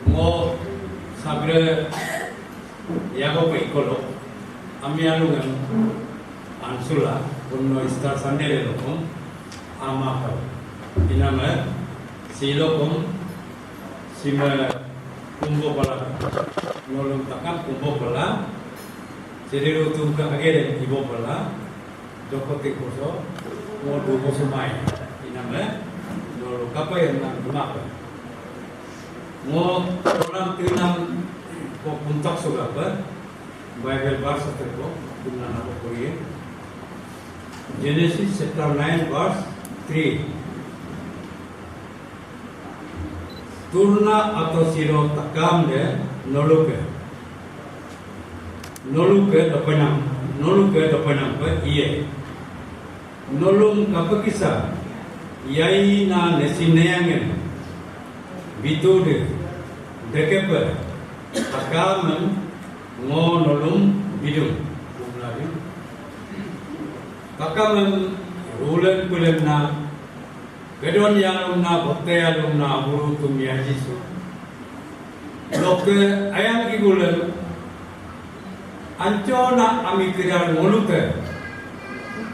Ngo sabre yago pe ikolo, ami alungem ansula, unno Easter Sunday le lokom, ama kau. Iname, silokom, sime kumbo pala, nolum takam kumbo pala, jadi rutum ke agere ibo pala, Doko tikoso, ngo duko sumai. Iname, dolo kape yang nang dumape. Ngo orang tinam ko kuntak sugape, Bible verse teko, kunana ko koye. Genesis chapter nine verse three. Turna ato siro takam de noluke. Noluke dopenam, noluke dopenam pe iye. Nolum kapekísa, yaina nesi neyangen, bitude, dekepe, takamen, ngo nolum bidung. Takamen, rulen kulen na, Gedon yalumna, botte yalumna, aburu tum ya Jisu. Loke ayang igulem, ancona ami kedar ngolute,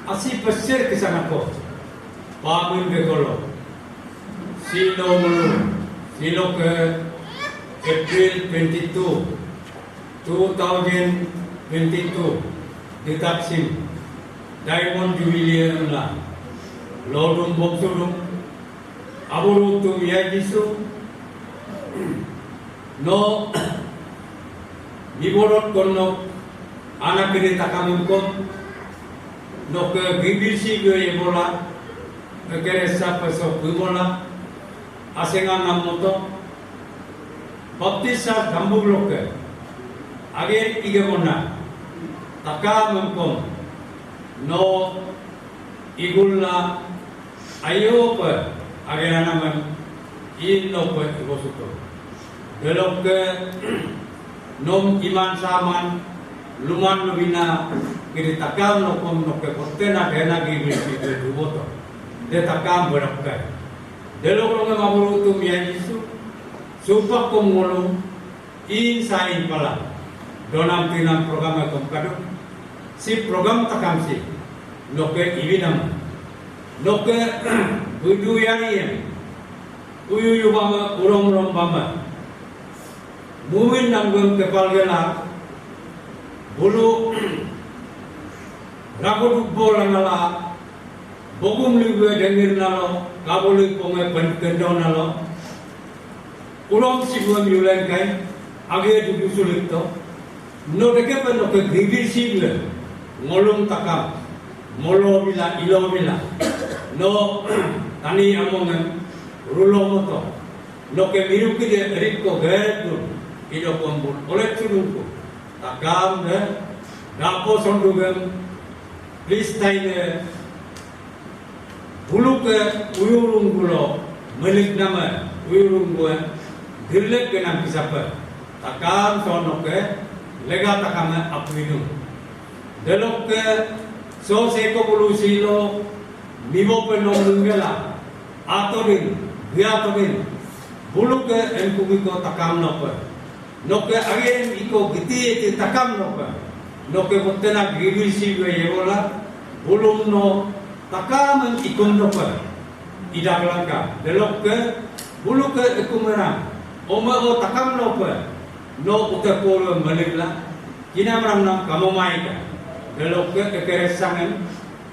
asi pesir kesanako, pamun begolo, silo mulu, silo ke April twenty-two, two thousand twenty-two, detak sim, Diamond Jubilee emla, lodum boksudum, aburu tum ya Jisu, no, miborot konno, anak kede takamem kon, no ke gibisi gue ebola, ke kere sapa so kubola, asenga nam moto, baptisa dambuk loke, age ige mona, takamem kon, no, igulla, ayo pe, age nanaman, in no pe, ibosuto. Delokke, nom iman saman, luman lubina, kiri takam no kom no ke bottena dena gibi gibi duboto. De takam berokke. Delok longe maburu tum ya Jisu, supak kom ngolum, insa in pala, donam tinam program kom kado, si program takam si, noke ibinam, noke budu yariem, uyu yu bama, urom rom bama, mumin nanggem kepal gela, bulu, rago dubbo langala, bogum liwe dengir nalo, kabuli ponge pen kendo nalo, Ulom sibuan yulen kai, age dudu sulit to. No dekepe no ke gigi sibule, ngolum takam, molo bila, ilo bila. No, tani amongen, rulo moto. No ke miru kide erik ko gerdun, ido kombul, olet sulungku. Takam de, dapo sondugem, please taine, Buluke uyurung gulo, melik nama uyurung gue, dirlek genam kisape, takam sonoke, lega takame apuinung. Delokke, so seko bulu silo, mibope no menggela, atorin, giatorin, buluke enkugiko takam nope. Noke agen iko giti eti takam nope. Noke bottena gibisi gue yerola, bulum no takam ikum nope. Idak langka, delokke, buluke ikum erang. Ome o takam nope. No ute polo melikla. Kinam ram nam kamo maika. Delokke ekeresangen.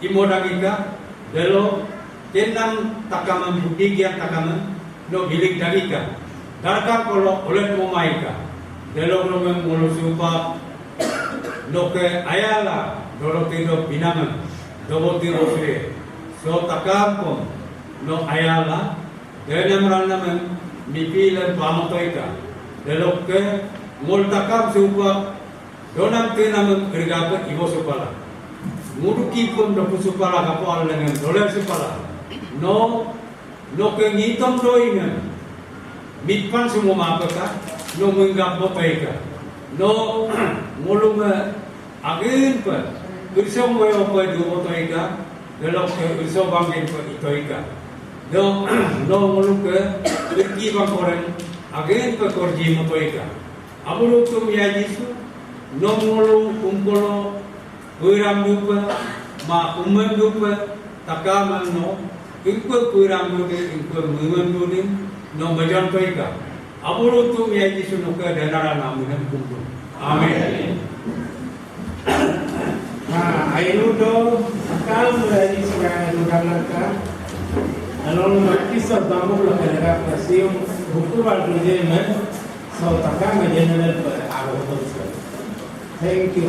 Imo dagika, delo, kenam takamem budi gian takamem, no bilik dagika, darkar kolo olet momaika, delo no mem ngolu supa, noke ayala, dolo tido binamem, dobo tido sue, so takam kom, no ayala, denam ranamem, mipi lem pamotoika, delokke, ngol takam supa, Donam tenamem ergape ibo supala. Muduki pun dopu supala kapo alengem dole supala. No, no ke ngitom doingem. Mitpan sumo mapeka, no menggap botoika. No, ngolume agen pe, irsom boyo pe du botoika, delok ke irso banggen pe itoika. No, no ngoluke, irki bang koreng, agen pe korji motoika. Abulutum ya Jisu, nom ngolu kumpolo, puiram dupe, ma kumen dupe, takaman no, ingkue puiram dupe, ingkue mumen dupe, no majan toika. Abulutum ya Jisu noke denara namunem kumpul. Amin. Nah, ayo do, takam ya Jisu ya do danaka. Along ma kisa bambu lo kadera pasium, buku bal duje men, so takam ya general pe aro. Thank you.